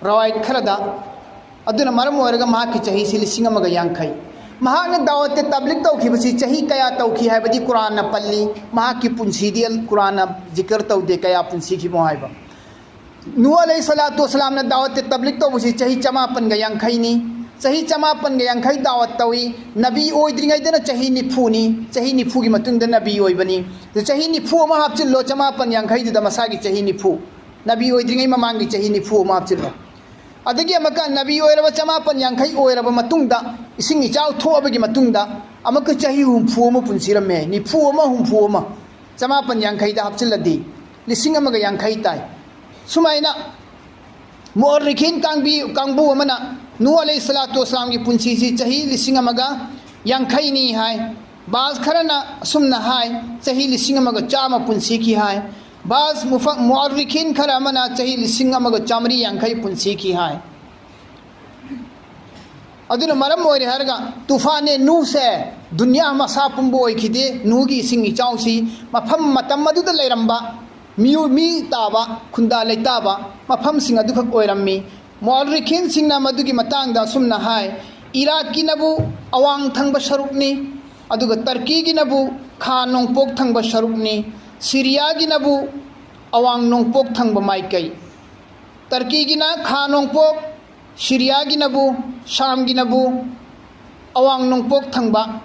ꯔꯋꯥꯌꯠ ꯈꯔꯗ꯫ ꯑꯗꯨꯅ ꯃꯔꯝ ꯑꯣꯏꯔꯒ ꯃꯍꯥꯛꯀꯤ ꯆꯍꯤꯁꯤ ꯂꯤꯁꯤꯡ ꯑꯃꯒ ꯌꯥꯡꯈꯩ꯫ ꯃꯍꯥꯛꯅ ꯗꯥꯋꯠꯇ ꯇꯕ꯭ꯂꯤꯛ ꯇꯧꯈꯤꯕꯁꯤ ꯆꯍꯤ ꯀꯌꯥ ꯇꯧꯈꯤ ꯍꯥꯏꯕꯗꯤ ꯀꯨꯔꯥꯟꯅ ꯄꯜꯂꯤ꯫ ꯃꯍꯥꯛꯀꯤ ꯄꯨꯟꯁꯤꯗꯤ ꯀꯨꯔꯥꯟꯅ ꯖꯤꯀꯔ ꯇꯧꯗꯦ ꯀꯌꯥ ꯄꯨꯟꯁꯤꯈꯤꯕꯅꯣ ꯍꯥꯏꯕ꯫ ꯅꯨ ꯑꯂꯩꯍꯤ ꯁꯂꯥꯇꯨ ꯋꯁꯂꯥꯝꯅ ꯗꯥꯋꯠꯇ ꯇꯕ꯭ꯂꯤꯛ ꯇꯧꯕꯁꯤ ꯆꯍꯤ ꯆꯃꯥꯄꯟꯒ ꯌꯥꯡꯈꯩꯅꯤ꯫ ꯆꯍꯤ ꯆꯃꯥꯄꯟꯒ ꯌꯥꯡꯈꯩ ꯗꯥꯋꯠ ꯇꯧꯏ꯫ ꯅꯕꯤ ꯑꯣꯏꯗ꯭ꯔꯤꯉꯩꯗꯅ ꯆꯍꯤ ꯅꯤꯐꯨꯅꯤ꯫ ꯆꯍꯤ ꯅꯤꯐꯨꯒꯤ ꯃꯇꯨꯡꯗ ꯅꯕꯤ ꯑꯣꯏꯕꯅꯤ꯫ ꯑꯗꯨ ꯆꯍꯤ ꯅꯤꯐꯨ ꯑꯃ ꯍꯥꯞꯆꯤꯜꯂꯣ ꯆꯃꯥꯄꯟ ꯌꯥꯡꯈꯩꯗꯨꯗ, ꯃꯁꯥꯒꯤ ꯆꯍꯤ ꯅꯤꯐꯨ꯫ ꯅꯕꯤ ꯑꯣꯏꯗ꯭ꯔꯤꯉꯩ ꯃꯃꯥꯡꯒꯤ ꯆꯍꯤ ꯅꯤꯐꯨ ꯑꯃ ꯍꯥꯞꯆꯤꯜꯂꯣ꯫ ꯑꯗꯒꯤ ꯑꯃꯨꯛꯀ ꯅꯕꯤ ꯑꯣꯏꯔꯕ ꯆꯃꯥꯄꯟ ꯌꯥꯡꯈꯩ ꯑꯣꯏꯔꯕ ꯃꯇꯨꯡꯗ, ꯏꯁꯤꯡ ꯏꯆꯥꯎ ꯊꯣꯛꯑꯕꯒꯤ ꯃꯇꯨꯡꯗ, ꯑꯃꯨꯛꯀ ꯆꯍꯤ ꯍꯨꯝꯐꯨ ꯑꯃ ꯄꯨꯟꯁꯤꯔꯝꯃꯦ꯫ ꯅꯤꯐꯨ ꯑꯃ, ꯍꯨꯝꯐꯨ ꯑꯃ, ꯆꯃꯥꯄꯟ ꯌꯥꯡꯈꯩꯗ ꯍꯥꯞꯆꯤꯜꯂꯗꯤ ꯂꯤꯁꯤꯡ ꯑꯃꯒ ꯌꯥꯡꯈꯩ ꯇꯥꯏ꯫ ꯁꯨꯃꯥꯏꯅ ꯃꯨꯑꯔꯔꯤꯈꯤꯟ ꯀꯥꯡꯕꯤ-, ꯀꯥꯡꯕꯨ ꯑꯃꯅ ꯅꯨ ꯑꯂꯩꯍꯤ ꯁꯂꯥꯇꯨ ꯋꯁꯂꯥꯝꯒꯤ ꯄꯨꯟꯁꯤꯁꯤ ꯆꯍꯤ ꯂꯤꯁꯤꯡ ꯑꯃꯒ ꯌꯥꯡꯈꯩꯅꯤ ꯍꯥꯏ꯫ ꯕꯥꯖ ꯈꯔꯅ ꯑꯁꯨꯝꯅ ꯍꯥꯏ, ꯆꯍꯤ ꯂꯤꯁꯤꯡ ꯑꯃꯒ ꯆꯥꯝꯃ ꯄꯨꯟꯁꯤꯈꯤ ꯍꯥꯏ꯫ ꯕꯥꯖ ꯃꯨꯐ-, ꯃꯨꯑꯔꯔꯤꯈꯤꯟ ꯈꯔ ꯑꯃꯅ ꯆꯍꯤ ꯂꯤꯁꯤꯡ ꯑꯃꯒ ꯆꯥꯃꯔꯤ ꯌꯥꯡꯈꯩ ꯄꯨꯟꯁꯤꯈꯤ ꯍꯥꯏ꯫ ꯑꯗꯨꯅ ꯃꯔꯝ ꯑꯣꯏꯔꯦ ꯍꯥꯏꯔꯒ ꯇꯨꯐꯥꯟꯅꯦ ꯅꯨꯍꯁꯦ ꯗꯨꯅꯤꯌꯥ ꯃꯁꯥ ꯄꯨꯝꯕ ꯑꯣꯏꯈꯤꯗꯦ꯫ ꯅꯨꯍꯒꯤ ꯏꯁꯤꯡ ꯏꯆꯥꯎꯁꯤ ꯃꯐꯝ ꯃꯇꯝ ꯑꯗꯨꯗ ꯂꯩꯔꯝꯕ ꯃꯤꯑꯣ-, ꯃꯤ ꯇꯥꯕ, ꯈꯨꯟꯗꯥ ꯂꯩꯇꯥꯕ ꯃꯐꯝꯁꯤꯡ ꯑꯗꯨꯈꯛ ꯑꯣꯏꯔꯝꯃꯤ꯫ ꯃꯨꯑꯔꯔꯤꯈꯤꯟꯁꯤꯡꯅ ꯃꯗꯨꯒꯤ ꯃꯇꯥꯡꯗ ꯑꯁꯨꯝꯅ ꯍꯥꯏ, ꯏꯔꯥꯛꯀꯤꯅꯕꯨ ꯑꯋꯥꯡ ꯊꯪꯕ ꯁꯔꯨꯛꯅꯤ, ꯑꯗꯨꯒ ꯇꯔꯀꯤꯒꯤꯅꯕꯨ ꯈꯥ ꯅꯣꯡꯄꯣꯛ ꯊꯪꯕ ꯁꯔꯨꯛꯅꯤ, ꯁꯤꯔꯤꯌꯥꯒꯤꯅꯕꯨ ꯑꯋꯥꯡ ꯅꯣꯡꯄꯣꯛ ꯊꯪꯕ ꯃꯥꯏꯀꯩ꯫ ꯇꯔꯀꯤꯒꯤꯅ ꯈꯥ ꯅꯣꯡꯄꯣꯛ, ꯁꯤꯔꯤꯌꯥꯒꯤꯅꯕꯨ, ꯁꯥꯝꯒꯤꯅꯕꯨ ꯑꯋꯥꯡ ꯅꯣꯡꯄꯣꯛ ꯊꯪꯕ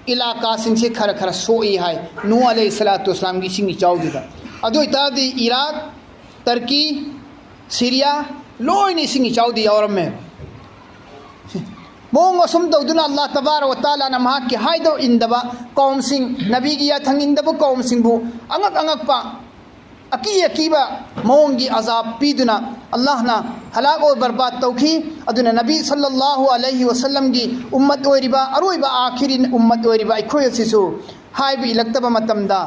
ꯏꯂꯥꯀꯥꯁꯤꯡꯁꯦ ꯈꯔ ꯈꯔ ꯁꯣꯛꯏ ꯍꯥꯏ ꯅꯨꯍ ꯑꯂꯩꯍꯤ ꯁꯂꯥꯇꯨ ꯋꯁꯂꯥꯝꯒꯤ ꯏꯁꯤꯡ ꯏꯆꯥꯎꯗꯨꯗ꯫ ꯑꯗꯨ ꯑꯣꯏꯇꯥꯔꯗꯤ ꯏꯔꯥꯛ, ꯇꯔꯀꯤ, ꯁꯤꯔꯤꯌꯥ ꯂꯣꯏꯅ ꯏꯁꯤꯡ ꯏꯆꯥꯎꯗꯤ ꯌꯥꯎꯔꯝꯃꯦ꯫ ꯃꯑꯣꯡ ꯑꯁꯨꯝ ꯇꯧꯗꯨꯅ ꯑꯜꯂꯥꯍ ꯇꯕꯥꯔꯛ ꯋ ꯇꯥꯂꯥꯅ ꯃꯍꯥꯛꯀꯤ ꯍꯥꯏꯗꯣ ꯏꯟꯗꯕ ꯀꯧꯝꯁꯤꯡ, ꯅꯕꯤꯒꯤ ꯌꯥꯊꯪ ꯏꯟꯗꯕ ꯀꯧꯝꯁꯤꯡꯕꯨ ꯑꯉꯛ ꯑꯉꯛꯄ, ꯑꯀꯤ ꯑꯀꯤꯕ ꯃꯑꯣꯡꯒꯤ ꯑꯖꯥꯕ ꯄꯤꯗꯨꯅ ꯑꯜꯂꯥꯍꯅ ꯍꯂꯥꯛ ꯑꯣꯏ ꯕꯔꯕꯥꯗ ꯇꯧꯈꯤ꯫ ꯑꯗꯨꯅ ꯅꯕꯤ ꯁꯜꯂꯜꯂꯥꯍꯨ ꯑꯂꯩꯍꯤ ꯋꯁꯜꯂꯝꯒꯤ ꯎꯝꯃꯠ ꯑꯣꯏꯔꯤꯕ, ꯑꯔꯣꯏꯕ ꯑꯥꯈꯤꯔꯤ ꯎꯝꯃꯠ ꯑꯣꯏꯔꯤꯕ ꯑꯩꯈꯣꯏ ꯑꯁꯤꯁꯨ ꯍꯥꯏꯕ ꯏꯜꯂꯛꯇꯕ ꯃꯇꯝꯗ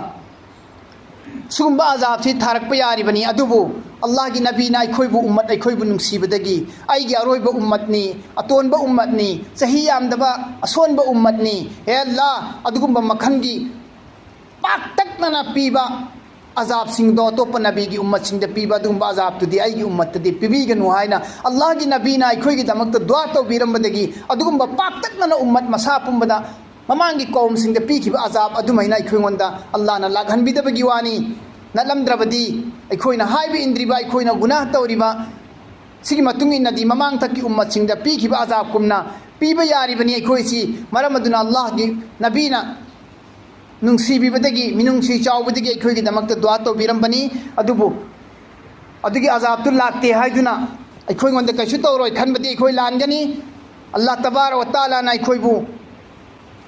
ꯁꯤꯒꯨꯝꯕ ꯑꯖꯥꯕꯁꯤ ꯊꯥꯔꯛꯄ ꯌꯥꯔꯤꯕꯅꯤ꯫ ꯑꯗꯨꯕꯨ ꯑꯜꯂꯥꯍꯒꯤ ꯅꯕꯤꯅ ꯑꯩꯈꯣꯏꯕꯨ ꯎꯝꯃꯠ, ꯑꯩꯈꯣꯏꯕꯨ ꯅꯨꯡꯁꯤꯕꯗꯒꯤ, "ꯑꯩꯒꯤ ꯑꯔꯣꯏꯕ ꯎꯝꯃꯠꯅꯤ, ꯑꯇꯣꯟꯕ ꯎꯝꯃꯠꯅꯤ, ꯆꯍꯤ ꯌꯥꯝꯗꯕ ꯑꯁꯣꯟꯕ ꯎꯝꯃꯠꯅꯤ, ꯍꯦ ꯑꯜꯂꯥꯍ, ꯑꯗꯨꯒꯨꯝꯕ ꯃꯈꯜꯒꯤ ꯄꯥꯛꯇꯛꯅꯅ ꯄꯤꯕ ꯑꯖꯥꯕꯁꯤꯡꯗꯣ ꯑꯇꯣꯞꯄ ꯅꯕꯤꯒꯤ ꯎꯝꯃꯠꯁꯤꯡꯗ ꯄꯤꯕ ꯑꯗꯨꯒꯨꯝꯕ ꯑꯖꯥꯕꯇꯨꯗꯤ ꯑꯩꯒꯤ ꯎꯝꯃꯠꯇꯗꯤ ꯄꯤꯕꯤꯒꯅꯨ" ꯍꯥꯏꯅ ꯑꯜꯂꯥꯍꯒꯤ ꯅꯕꯤꯅ ꯑꯩꯈꯣꯏꯒꯤꯗꯃꯛꯇ ꯗꯨꯋꯥ ꯇꯧꯕꯤꯔꯝꯕꯗꯒꯤ ꯑꯗꯨꯒꯨꯝꯕ ꯄꯥꯛꯇꯛꯅꯅ ꯎꯝꯃꯠ ꯃꯁꯥ ꯄꯨꯝꯕꯗ ꯃꯃꯥꯡꯒꯤ ꯀꯧꯝꯁꯤꯡꯗ ꯄꯤꯈꯤꯕ ꯑꯖꯥꯕ ꯑꯗꯨꯃꯥꯏꯅ ꯑꯩꯈꯣꯏꯉꯣꯟꯗ ꯑꯜꯂꯥꯍꯅ ꯂꯥꯛꯍꯟꯕꯤꯗꯕꯒꯤ ꯋꯥꯅꯤ꯫ ꯅꯠꯂꯝꯗ꯭ꯔꯕꯗꯤ ꯑꯩꯈꯣꯏꯅ ꯍꯥꯏꯕ ꯏꯟꯗ꯭ꯔꯤꯕ, ꯑꯩꯈꯣꯏꯅ ꯒꯨꯅꯥꯍ ꯇꯧꯔꯤꯕ ꯁꯤꯒꯤ ꯃꯇꯨꯡ ꯏꯟꯅꯗꯤ ꯃꯃꯥꯡꯊꯛꯀꯤ ꯎꯝꯃꯠꯁꯤꯡꯗ ꯄꯤꯈꯤꯕ ꯑꯖꯥꯕꯀꯨꯝꯅ ꯄꯤꯕ ꯌꯥꯔꯤꯕꯅꯤ ꯑꯩꯈꯣꯏꯁꯤ꯫ ꯃꯔꯝ ꯑꯗꯨꯅ ꯑꯜꯂꯥꯍꯒꯤ ꯅꯕꯤꯅ ꯅꯨꯡꯁꯤꯕꯤꯕꯗꯒꯤ, ꯃꯤꯅꯨꯡꯁꯤ ꯆꯥꯎꯕꯗꯒꯤ ꯑꯩꯈꯣꯏꯒꯤꯗꯃꯛꯇ ꯗꯨꯋꯥ ꯇꯧꯕꯤꯔꯝꯕꯅꯤ꯫ ꯑꯗꯨꯕꯨ ꯑꯗꯨꯒꯤ ꯑꯖꯥꯕꯇꯨ ꯂꯥꯛꯇꯦ ꯍꯥꯏꯗꯨꯅ ꯑꯩꯈꯣꯏꯉꯣꯟꯗ ꯀꯩꯁꯨ ꯇꯧꯔꯣꯏ ꯈꯟꯕꯗꯤ ꯑꯩꯈꯣꯏ ꯂꯥꯟꯒꯅꯤ꯫ ꯑꯜꯂꯥꯍ ꯇꯕꯥꯔꯛ ꯋ ꯇꯥꯂꯥꯅ ꯑꯩꯈꯣꯏꯕꯨ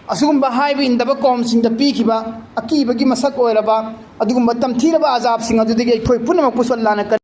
ꯑꯁꯤꯒꯨꯝꯕ ꯍꯥꯏꯕ ꯏꯟꯗꯕ ꯀꯧꯝꯁꯤꯡꯗ ꯄꯤꯈꯤꯕ ꯑꯀꯤꯕꯒꯤ ꯃꯁꯛ ꯑꯣꯏꯔꯕ ꯑꯗꯨꯒꯨꯝꯕ ꯇꯝꯊꯤꯔꯕ ꯑꯖꯥꯕꯁꯤꯡ ꯑꯗꯨꯗꯒꯤ ꯑꯩꯈꯣꯏ ꯄꯨꯝꯅꯃꯛꯄꯨꯁꯨ ꯑꯜꯂꯥꯍꯅ